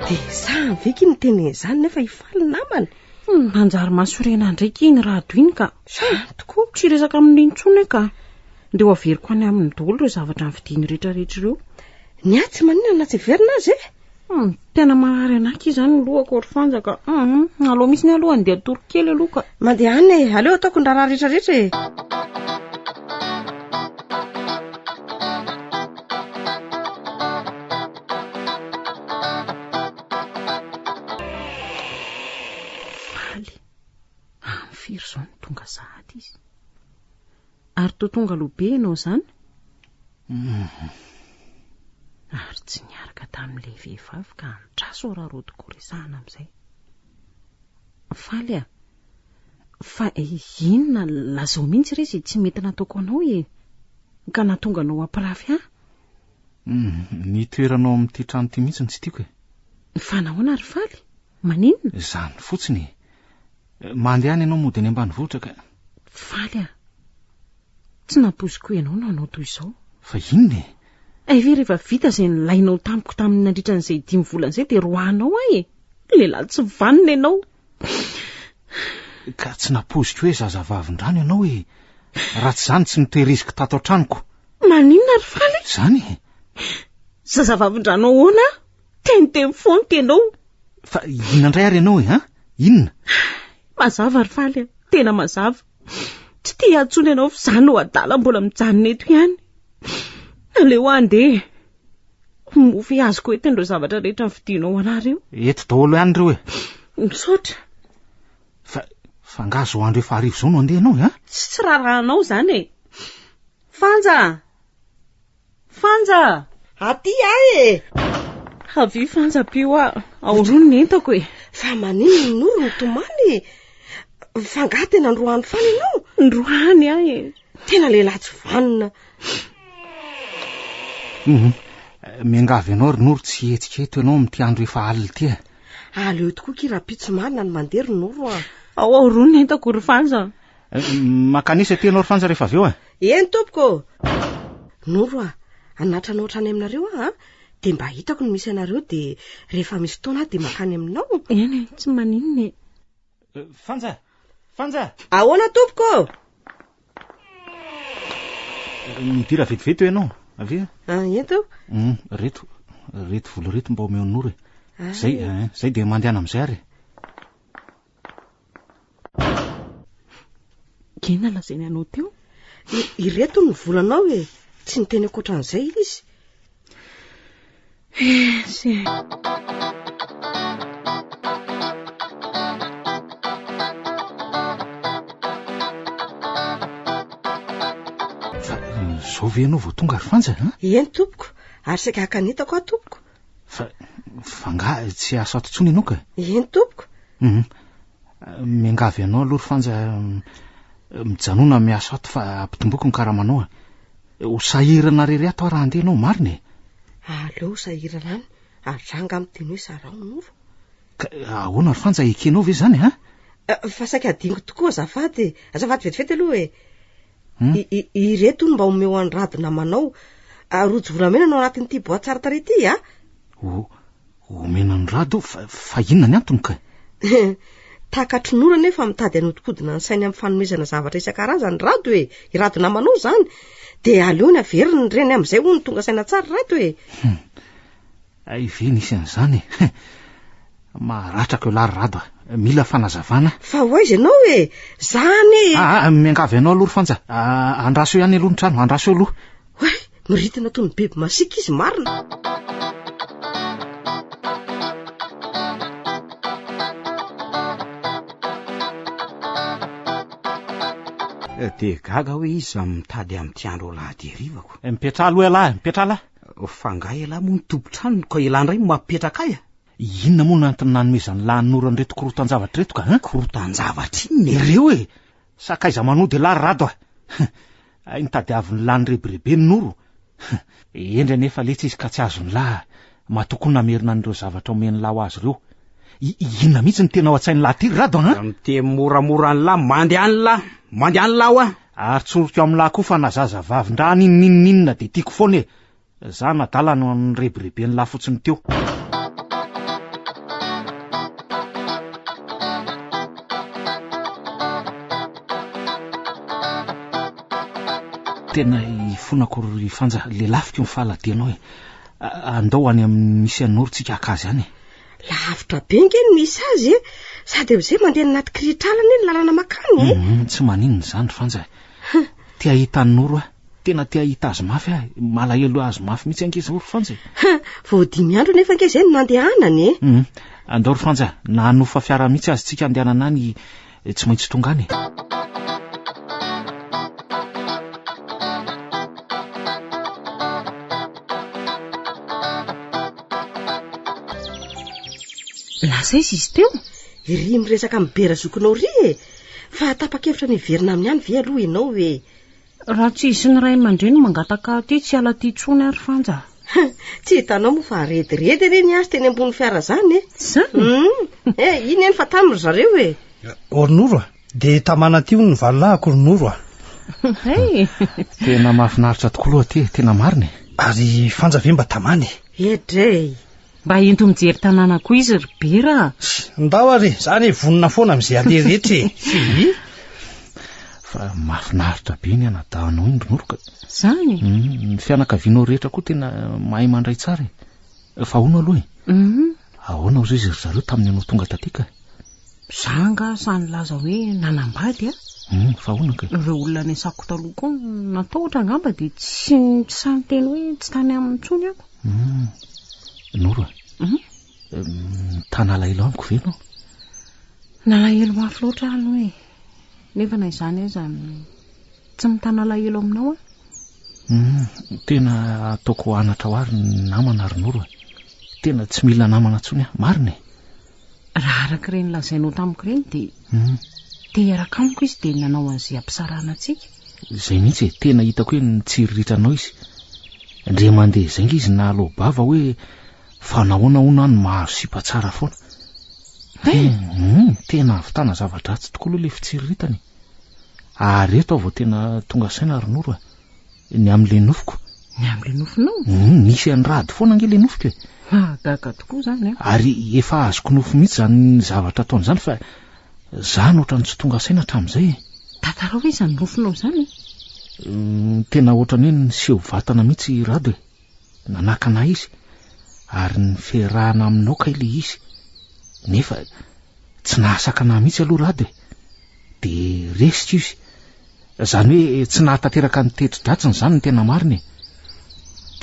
Dia sahany ve ky miteny an'izany nefa i Faly namany? Hmm, manjary mahasorena ndraiky iny Rado iny ka. Zany tokoa. Tsy hiresaka aminy intsony aho ka. Ndeha ho averiko any aminy daholo ireo zavatra nividiany rehetrarehetra ireo. Ny ahy tsy maninona na tsy heverina aza e! Hum, tena marary anah akia izany ny lohako ry Fanja ka. Hum, aleo mihitsy aloha handeha hatory kely aloha ka. Mandehana e, aleo ataoko ny raharaha rehetrarehetra e. Faly. Amin'ny firy izao no tonga sahady izy? Ary toa tonga aloha be ianao izany? Ary tsy niaraka tamin'ilay vehivavy ka andraso raha roa tokoa resahana amin'izay. Faly a! Fa inona lazao mihitsy re izay tsy mety nataoko anao e? Ka nahatonga anao hampirafy ahy? Ny toeranao amin'ity trano ity mihitsy no tsy tiako e. Fa nahoana ry Faly? Maninona? Izany fotsiny e. Mandehana ianao mody any ambanivohitra ka. Faly a! Tsy nampoiziko ianao no hanao toy izao. Fa inona e? Hay ve rehefa vita izay nilainao tamiko tamin'ny nandritra an'izay dimy volana izay dia roahanao aho e! Lehilahy tsy vanona ianao. Ka tsy nampoiziko hoe zazavavindrano ianao e. Raha tsy izany tsy notehiriziko tato an-tranoko. Maninona ry Faly? Izany e. Zazavavindrano ahoana? Teniteny foana ianao. Fa inona indray ary ianao e, an? Inona? Mazava ry Faly a, tena mazava. Tsy tia ahy intsony ianao fa izaho no adala mbola mijanona eto ihany. Aleo handeha. Moa ve azoko entina ireo zavatra rehetra novidianao ho anah ireo? Eto daholo ihany ireo e. Misaotra. Fa, fa angaha izao andro efa hariva izao no handeha ianao e, an? Tsy tsy raharahanao izany e. Fanja! Fanja! Aty aho e! Avia Fanja ampio aho. Aorono ny entako e. Fa maninona i Noro mitomany e? Fa angaha tena ndroany fana ianao? Ndroany aho e. Tena lehilahy tsy vanona. Hum, miangavy anao ry Noro tsy hihetsika eto ianao amin'ity andro efa alina ity e. Aleo tokoa ki rahampitso marina ny mandeha ry Noro a. Ao aorono ny entako ry Fanja. Eh, Makanisa aty ianao ry Fanja rehefa avy eo e. Eny tompoko. Noro a, hanatra anao hatrany aminareo aho a. Dia mba hitako ny misy anareo dia rehefa misy fotoana aho dia mankany aminao. Eny e, tsy maninona e. Eh, Fanja! Fanja! Ahoana tompoko? Midira vetivety eo ianao, avia. Ah, ento. Reto, reto vola reto mba omeo an'i Noro e. Zay, eh, zay dia mandehana amin'izay ary. Inona lazainy anao teo? Ireto ny volanao e. Tsy niteny ankoatran'izay izy. Eh, Fa izao ve ianao vao tonga ry Fanja a? Eny tompoko, ary saika haka ny entako aho tompoko. Fa fa angaha tsy azo ato intsony ianao ka? Eny tompoko. Mhm. Miangavy anao aloha ry Fanja mijanona miasa ato fa ampitomboko ny karamanao a. Ho sahirana rery ato aho raha handeha ianao, marina e? Aleo ho sahirana any, ary za angaha miteny hoe saraho Noro. Ka ahoana ry Fanja, ekenao ve izany a? Eh, fa saika adinoko tokoa azafady e. Azafady vetivety aloha e. Hmm? Ireto hono mba omeo an'i Rado namanao. Ah, rojo volamena no anatin'ity boaty tsara tarehy ity a. O, omena an'i Rado, fa, fa inona ny antony ka? Takatry Noro anefa mitady hanodikodina ny sainy amin'ny fanomezana zavatra isan-karazany Rado e. I Rado namanao izany. Dia aleony averiny ireny amin'izay hono tonga saina tsara Rado e. Hay ve nisy an'izany e. Maharatrako ialahy ry Rado a. Mila fanazavana. Fa ho aiza ianao e? Za anie e. Ah, ah, miangavy anao aloha ry Fanja. Ah, andraso eo ihany aloha ny trano, andraso eo aloha. Oay, miritina toy ny biby masiaka izy marina. Eh, dia gaga hoe iza mitady amin'ity andro alahady harivako. Eh, mipetraha aloha ialahy, mipetraha lahy. Fa angaha ialahy moa ny tompon-trano ka ialahy indray no mampipetraka ahy a? Inona moa no antony nanomezan'ny lahy Noro an'ireto korotan-javatra ireto ka, hein? Korotan-javatra inona e? Ireo e! Sakaiza manody ialahy ry Rado a! Hay nitadiavin'ny lahy nirebirebe ny Noro. Hendry anefa letsy izy ka tsy azon'ny lahy. Matoa koa namerina an'ireo zavatra omen'ny lahy ho azy ireo. Inona mihitsy no tena ao an-tsain'ny lahy ity ry Rado a? Miteny moramora ny lahy, mandeha any lahy, mandeha any lahy hoa! Ary tsoriko amin'lah koa fa na zaza vavin-drano inon'inon'inona dia tiako foana e! Za nadala no nirebireben'lah fotsiny teo. Tena ifonako ry Fanja, lelafiko ny fahaladianao e! Andao any amin'ny misy an'i Noro tsika haka azy any e! Lavitra be nge ny misy azy e! Sady amin'izay mandeha anaty kirihitrala anie ny lalana makany e! Hum, tsy maninona izany ry Fanja e! Te hahita an'i Noro aho. Tena te hahita azy mafy aho e! Malahelo azy mafy mihitsy ange izao ry Fanja e! Vao dimy andro anefa ange izay no nandehanany e! Hum, andao ry Fanja, na hanofa fiara mihitsy aza tsika handehanana any, tsy maintsy tonga any e! Lasa aiza izy teo? Iry miresaka amin'i Bera zokinao iry e! Fa tapa-kevitra ny hiverina aminy ihany ve aloha ianao e? Raha tsy izy sy ny ray aman-dreny mangataka aty tsy hiala aty intsony aho ry Fanja. Tsy hitanao moa fa rediredy anie ny azy teny ambony fiara izany e! Izany? Hum, eh, iny eny fa tamy ry zareo e! Ry Noro a! Dia tamana aty hono ny valolahako ry Noro a! Hay! Tena mahafinaritra tokoa aloha aty e, tena marina e! Ary Fanja ve mba tamana e? Edrey! Mba ento mijery tanàna koa izy ry Bera a! Ndao ary e, za anie vonona foana amin'izay aleha rehetra e! Hi! Fa mahafinaritra be ny anadahinao iny ry Noro ka. Zany? Ny fianakavianao rehetra koa tena mahay mandray tsara e. Fa ahoana aloha e? Ahoana hozy izy ry zareo tamin'ny ianao tonga taty ka? Za angaha sahy nilaza hoe nanambady a? Fa ahoana kay? Ireo olona niasako taloha koa natahotra angamba dia tsy sahy niteny hoe tsy tany aminy intsony aho. Noro a! Mitana alahelo amiko ve ianao? Nalahelo mafy loatra aho aloha e. Nefa na izany aza tsy mitana alahelo aminao aho. Tena ataoko anatra ho ahy ny namana ry Noro a. Tena tsy mila namana intsony aho, marina e. Raha araka ireny lazainao tamiko ireny dia te hiaraka amiko izy dia nanao an'izay hampisarahana antsika. Izay mihitsy e, tena hitako hoe nitsiriritra anao izy. Ndre mandeha izay nge izy nahaloa-bava hoe fa nahoana hono aho no mahazo sipa tsara foana. Tena ahavitana zava-dratsy tokoa aloha ilay fitsiriritana e. Ary eto aho vao tena tonga saina ry Noro a. Ny amin'ilay nofiko. Ny amin'ilay nofinao? Nisy an'i Rado foana ange ilay nofiko e. Mahagaga tokoa izany an. Ary efa azoko nofy mihitsy izany zavatra ataony izany fa za no ohatran'ny tsy tonga saina hatramin'izay e. Tantarao ve izany nofinao izany e? Tena ohatran'ny hoe niseho vatana mihitsy i Rado e. Nanakana ahy izy. Ary ny fiarahana aminao kay ilay izy. Nefa tsy nahasakana ahy mihitsy aloha Rado e. Dia resiko izy. Izany hoe tsy nahatanteraka ny teti-dratsiny izany ny tena marina e.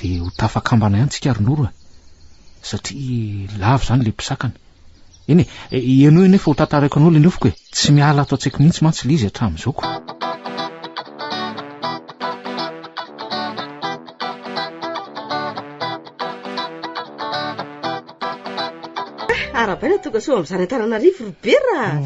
Dia ho tafakambana ihany tsika ry Noro a. Satria lavo izany ilay mpisakana. Eny e, henoy anefa ho tantaraiko anao ilay nofiko e. Tsy miala ato an-tsaiko mihitsy mantsy ilay izy hatramin'izao ko. Arahabaina tonga soa amin'izany Antananarivo ry Bera a!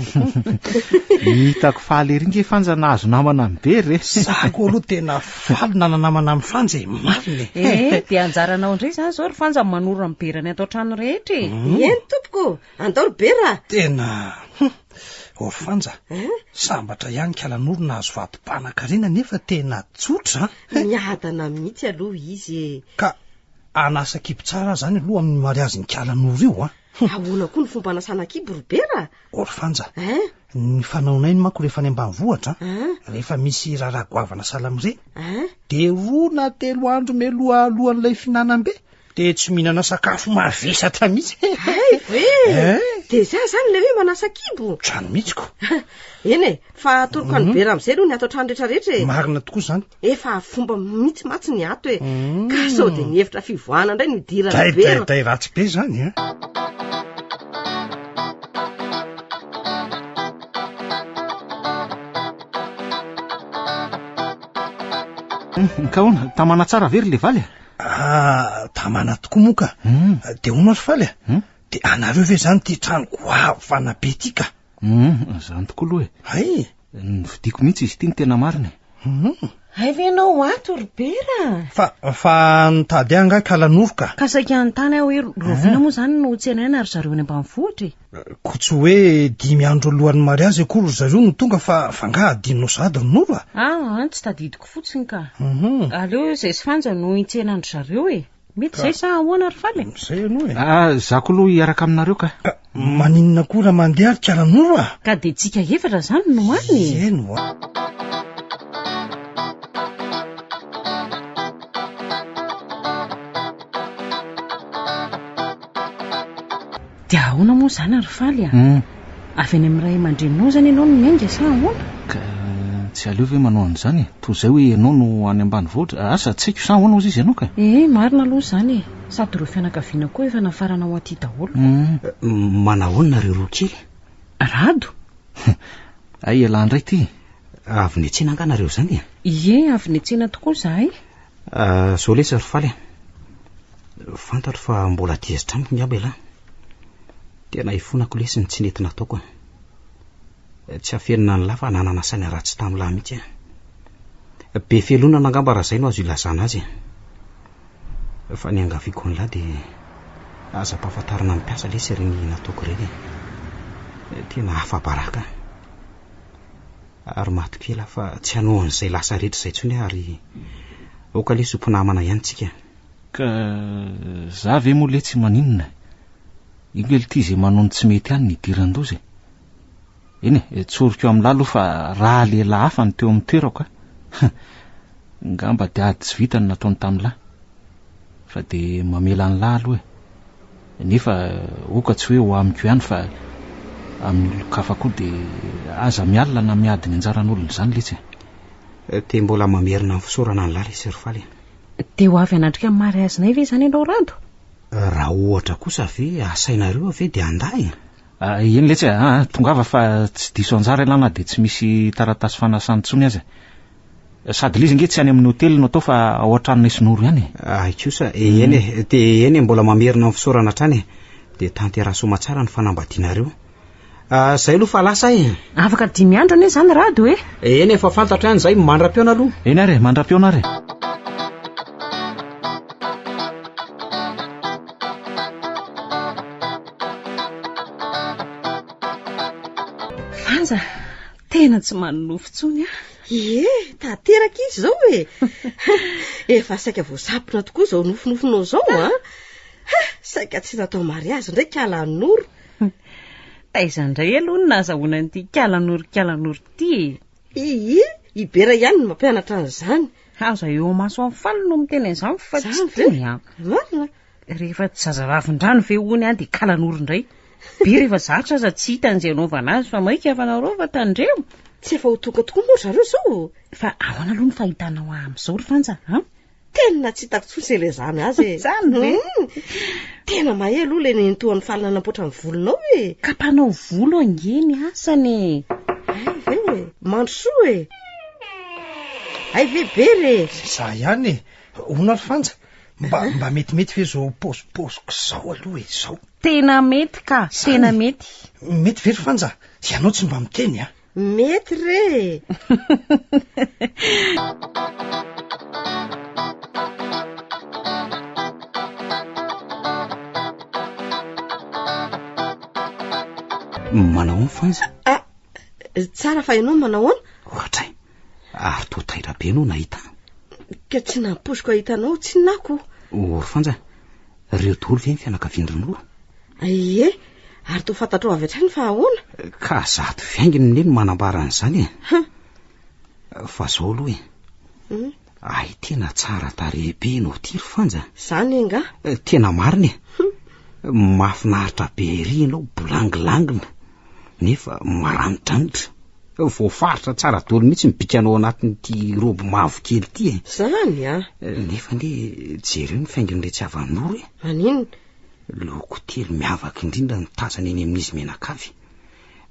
Hitako faly ery nge Fanja nahazo namana amin'i Bera e! Za koa aloha tena faly nana-namana amin'i Fanja e, marina e! Eh, dia anjaranao indray izany izao ry Fanja ny manoro an'i Bera ny ato an-trano rehetra e! Eny tompoko, andao ry Bera a! Tena hum! Ô ry Fanja, sambatra ihany Kalanoro nahazo vady mpanan-karena nefa tena tsotra an! Miadana mihitsy aloha izy e! Ka Hanasa kibo tsara aho zany aloha amin'ny mariazin'i Kala Noro io an! Ahoana koa ny fomba hanasana kibo ry Bera? Ô ry Fanja, Hein? ny fanaonay ny manko rehefa any ambanivohitra an, Hein? rehefa misy raharaha goavana sahala amin'ireny, Hein? dia roa na telo andro mialoha alohan'ilay fihinanam-be dia tsy mihinana sakafo mavesatra mihitsy. Hay ve? Hein? Dia izay izany ilay hoe manasa kibo? Trano mihitsy ko. Eny e, fa atoroko an'i Bera amin'izay aloha ny ato an-trano rehetrarehetra e. Marina tokoa izany. Efa fomba mihitsy mantsy ny ato e. Ka sao dia ny hevitra fivoahana indray no idiran'i Dray, Bera. dray, dray ratsy be izany a. Ka ahoana, tamana tsara ve ry Levaly a? Ah, tamana tokoa moa ka. Dia hono ary Faly a? Dia anareo ve izany ity trano goavana be ity ka? Izany tokoa aloha e. Hay! Novidiako mihitsy izy ity ny tena marina e. Hay ve ianao ato ry Bera? Fa, fa nitady ahy angaha Kalanoro ka. Ka saika hanontany aho hoe rahoviana moa izany no tsenaina ry zareo any ambanivohitra e? Koa tsy hoe dimy andro alohan'ny mariazy akory ry zareo no tonga fa, fa angaha adinonao sahady ry Noro a? Ah, tsy tadidiko fotsiny ka. Aleo izay sy Fanja no hitsenan-dry zareo e. Mety izay sa ahoana ry Faly e? Izay aloha e. Ah, za koa aloha hiaraka aminareo ka. Ka maninona koa raha mandeha ry Kalanoro a? Ka dia tsika efatra izany no any e? Eny oa. Dia ahoana moa izany ry Faly a? Avy any amin'ny ray aman-dreninao izany ianao no miainga sa ahoana? Ka tsy aleo ve manao an'izany e? Toy izay hoe ianao no any ambanivohitra. Asa, tsy haiko sa ahoana hozy izy ianao ka? Ee, marina aloha izany e. Sady ireo fianakaviana koa efa nafarana ho aty daholo. Manahoana nareo roa kely? Rado? Hay ialahy indray ity. Avy niantsena angaha nareo izany e? Ie, avy niantsena tokoa izahay. Zao lesy ry Faly a. Fantatro fa mbola tezitra amiko ngamba ialahy. Tena ifonako lesy ny tsy nety nataoko a. Tsy afenina an'lah fa nanana saina ratsy tamin'lah mihitsy aho. Be fialonana angamba raha izay no azo ilazana azy e. Fa ny angaviako an'lah dia aza ampahafantarina ny mpiasa lesy ireny nataoko ireny e. Tena afa-baraka aho. Ary matokia elah fa tsy hanao an'izay lasa rehetra izay intsony aho ary aoka lesy ho mpinamana ihany tsika. Ka za ve moa letsy maninona e? Io kely ity izay manao ny tsy mety ihany ny idiran-doza e. Eny e, tsoriko amin'lah aloha fa raha lehilahy hafa no teo amin'ny toerako a, ngamba dia ady tsy vita no nataony tamin'lah. Fa dia mamela an'lah aloha e. Nefa oka tsy hoe ho amiko ihany fa amin'ny olon-kafa koa dia aza mialona na miady ny anjaran'olona izany letsy e. Dia mbola mamerina ny fisaorana an'lah lesy ry Faly e. Dia ho avy hanatrika ny mariazinay ve izany ianao Rado? Raha ohatra kosa ve asainareo ve dia handà e? Eny letsy a, tongava fa tsy diso anjara ialahy na dia tsy misy taratasy fanasana intsony aza. Sady ilay izy ange tsy any amin'ny hotely no atao fa ao an-tranonay sy Noro ihany e. Ay kosa, eny e, dia eny e, mbola mamerina ny fisaorana hatrany e. Dia tanteraho soamatsara ny fanambadianareo. Izay aloha fa lasa e. Afaka dimy andro anie izany Rado e. Eny e, efa fantatro ihany izay, mandra-pihaona aloha. Eny ary e, mandra-pihaona ary e. Fanja, tena tsy manonofy intsony aho. Ie, tanteraka izy izao e. Efa saika voasapona tokoa izao nofinofinao izao a. Ha, saika tsy natao mariazy indray kala Noro. Taiza indray aloha no nahazahoana an'ity kala Noro kala Noro ity e? Ihi, i Bera ihany no mampianatra an'izany. Aza eo imason'i Faly no miteny an'izany fa tsy tiany an. Marina. Rehefa tsy zazavavin-drano ve hono an dia kalanoro indray. Be rehefa zatra aza tsy hitany izay anaovana azy fa maika fa nareo fa tandremo. Tsy efa ho tonga tokoa moa ry zareo izao? Fa ahoana aloha ny fahitanao ahy amin'izao ry Fanja an? Tena tsy hitako intsony izay ilazana azy e. Izany ve? Tena mahay aloha ilay nenitoan'i Faly nanamboatra ny volonao e. Ka mpanao volo ange ny asany e. Hay ve e. Mandrosoa e. Hay ve Bera e. Za ihany e. Hono ary Fanja, Mba mba metimety ve zao paozipaoziko zao aloha e zao? Tena mety ka, tena mety. Mety ve ry Fanja? Ianao tsy mba miteny a. Mety re e. Manao ahoana Fanja? Ah, tsara fa ianao manao ahoana? Ohatray. Ary toa taitra be ianao nahita ahy. Ka tsy nampoiziko hahita anao tsinona ko. O ry Fanja, ireo daholo ve ny fianakavian-dry Noro? Ie, ary toa fantatrao avy hatrany fa ahoana? Ka zato fiainginy ne no manambara an'izany e. Fa zao aloha e. Hmm? Ay tena tsara tarehy be ianao ity ry Fanja. Zany angaha? Tena marina e. Mahafinaritra be ery ianao bolangilangina nefa maranidranitra. Voafaritra tsara daholo mihitsy ny bikanao anatin'ity robe mavokely ity e. Zany a! Nefa anie jereo ny faingon'iretsy havan'i Noro e. Maninona? Loko telo miavaka indrindra no tazana eny amin'izy mianakavy.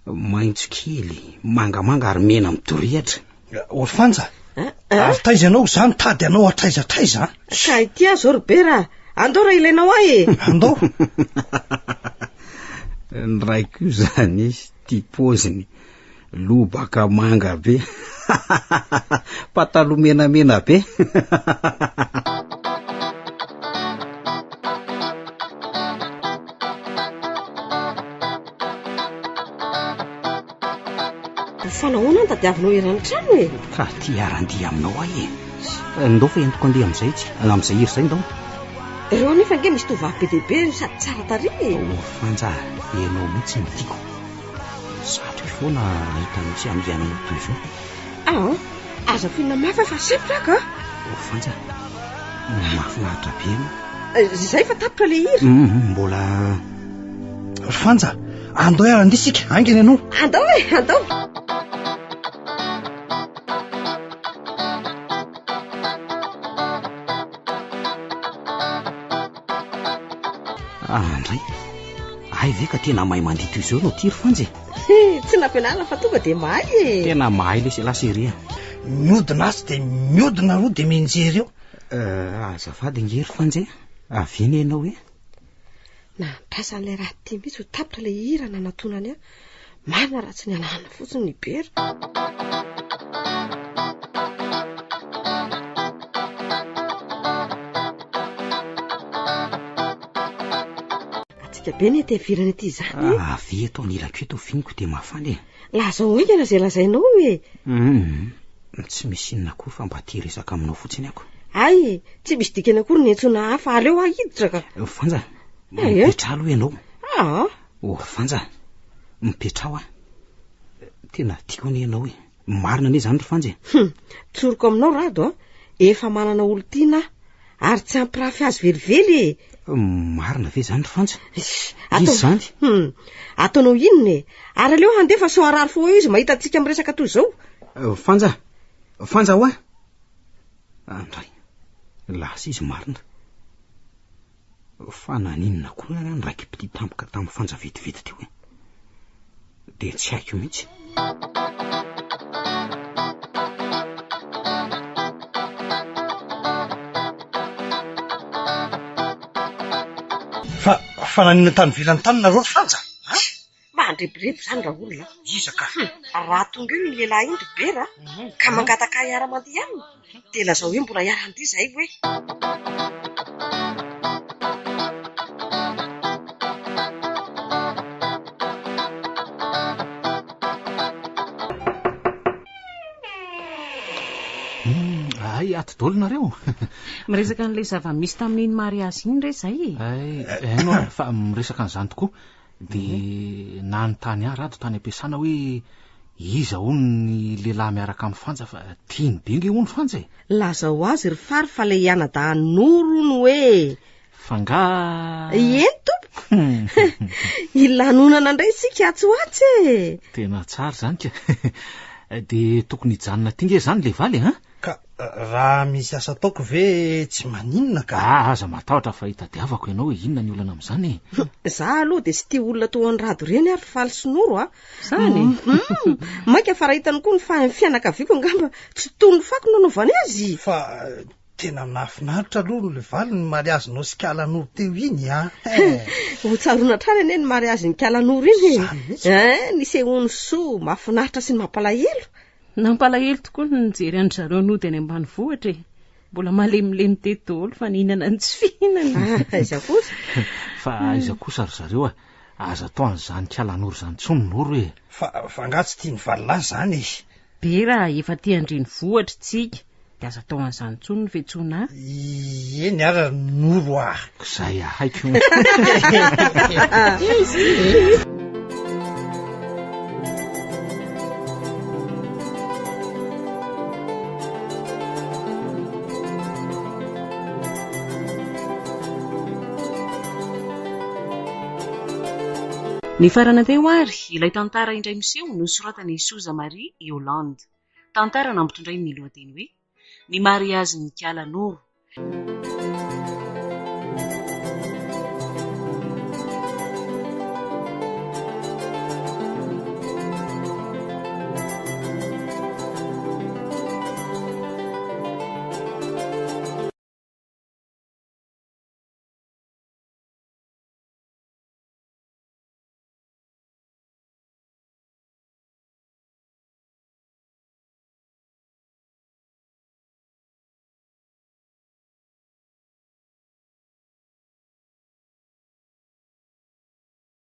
Maitso kely, mangamanga ary mena midorehitra. Ry Fanja, ary taiza ianao? Za mitady anao hatraiza hatraiza an! Ka ity aho zao ry Bera a! Andao raha ilainao ahy e! Andao! Ny raiko io zany izy tia paoziny, lobaka manga be, pataloha menamena be. Fa nahoana no tadiavinao eran'ny trano e? Ka te hiara-handihy aminao aho e. Ndao fa entiko handeha amin'izay tsy, amin'izay hira izay ndao. Ireo anefa ange misy tovovavy be dia be sady tsara tarehy e. Oh Fanja, ianao mihitsy no tiako. Satriko foana hahita anao sy hamihana anao toy izao. Ah, aza foinina mafy aho fa sempotra aho ka. Oh Fanja, mahafinaritra be ianao. Izay fa tapitra ilay hira. Mbola Fanja, andao hiara-handeha isika, haingana ianao. Andao e, andao. Andray, hay ve ka tena mahay mandihy toy izao ianao ity ry Fanja e? Tsy nampianarina fa tonga dia mahay e. Tena mahay lesy ialahy chérie a. Miodina atsy dia miodina aroa dia mianjery eo. Azafady ange ry Fanja e, avy eny ianao e. Nandrasan'ilay raha ity mihitsy ho tapitra ilay hira nanatonany ahy. Marina raha tsy nialana fotsiny i Bera. Hatsiaka be ny ety ivelany ety izany e. Avia eto anilako eto finiko dia mafana e. Lazao haingana izay lazainao e. Hum, tsy misy inona akory fa mba te hiresaka aminao fotsiny ako. Hay, tsy misy dikany akory ny antsoina ahy fa aleo aho hiditra ka. Fanja, mipetraha aloha ianao. Aa! Oh, Fanja, mipetraha a. Tena tiako anie ianao e. Marina anie izany ry Fanja e. Hum, tsoriko aminao Rado a, efa manana olon-tiana aho, ary tsy hampirafy azy velively e. Marina ve izany ry Fanja? Iss, Iza izany? Hum, ataonao inona e? Ary aleo handeha fa sao harary fo eo izy mahita antsika miresaka toy izao. Fanja, Fanja hoa! Andray, lasa izy marina. Fa naninona koa ary aho niraiki-pitia tampoka tamin'i Fanja vetivety teo e? Dia tsy haiko mihitsy. Fa, fa naninona tany ivelany tany nareo ry Fanja? A? Mandrebireby izany raolona a! Iza ka? Hum, raha tonga eo iny lehilahy iny ry Bera ka mangataka ahy hiara-mandeha aminy, dia lazao hoe mbola hiara-handeha izahay hoe. Hum, hay ato daholo nareo. Miresaka an'ilay zava-misy tamin'iny mariazy iny re izay e. Hay, haino aho fa miresaka an'izany tokoa. Dia nanontany ahy Rado tany am-piasana hoe iza hono ny lehilahy miaraka amin'i Fanja fa tiany be nge hono Fanja e! Lazao azy ry Fary fa ilay anadahin'i Noro hono hoe. Fa nga. Eny tompoko! Hilanonana indray isika atsy ho atsy e! Tena tsara izany ka! Dia tokony hijanona aty nge izany ilay valy e! Ka raha misy asa ataoko ve tsy maninona ka? Ah, aza matahotra fa hitadiavako ianao hoe inona ny olana amin'izany e. Za aloha dia tsy tia olona toa an'i Rado ireny ary Faly sy Noro a. Zany? Mm. Mainka fa raha hitany koa ny fa- fianakaviako angamba tsy toy ny fako no anaovany azy. Fa tena nahafinaritra aloha le valy ny mariazinao sy Kala Noro teo iny a. Eh. Ho tsaroana hatrany anie ny mariazin'i Kala Noro iny e. Zany mihitsy. Eh, nisehoan'ny soa mahafinaritra sy ny mampalahelo. Nampalahelo tokoa ny nijery an-dry zareo nody any ambanivohitra e! Mbola malemilemy teto daholo fa nihinana ny tsy fihinana. Ah, aiza kosa? Fa aiza kosa ry zareo a! Aza atao an'izany kalanoro izany intsony Noro e! Fa, fa angaha tsy tian'i valilahy izany e? Bera, efa aty an-drenivohitra tsika, dia aza atao an'izany intsony ny fiantsoana ahy. Eny ary ry Noro a! Izay haiko. Nifarana teo ary ilay tantara indray miseho nosoratan'i Soza Marie Yolande. Tantara nampitondrainy ny lohateny hoe Ny mariazin'i Kala Noro.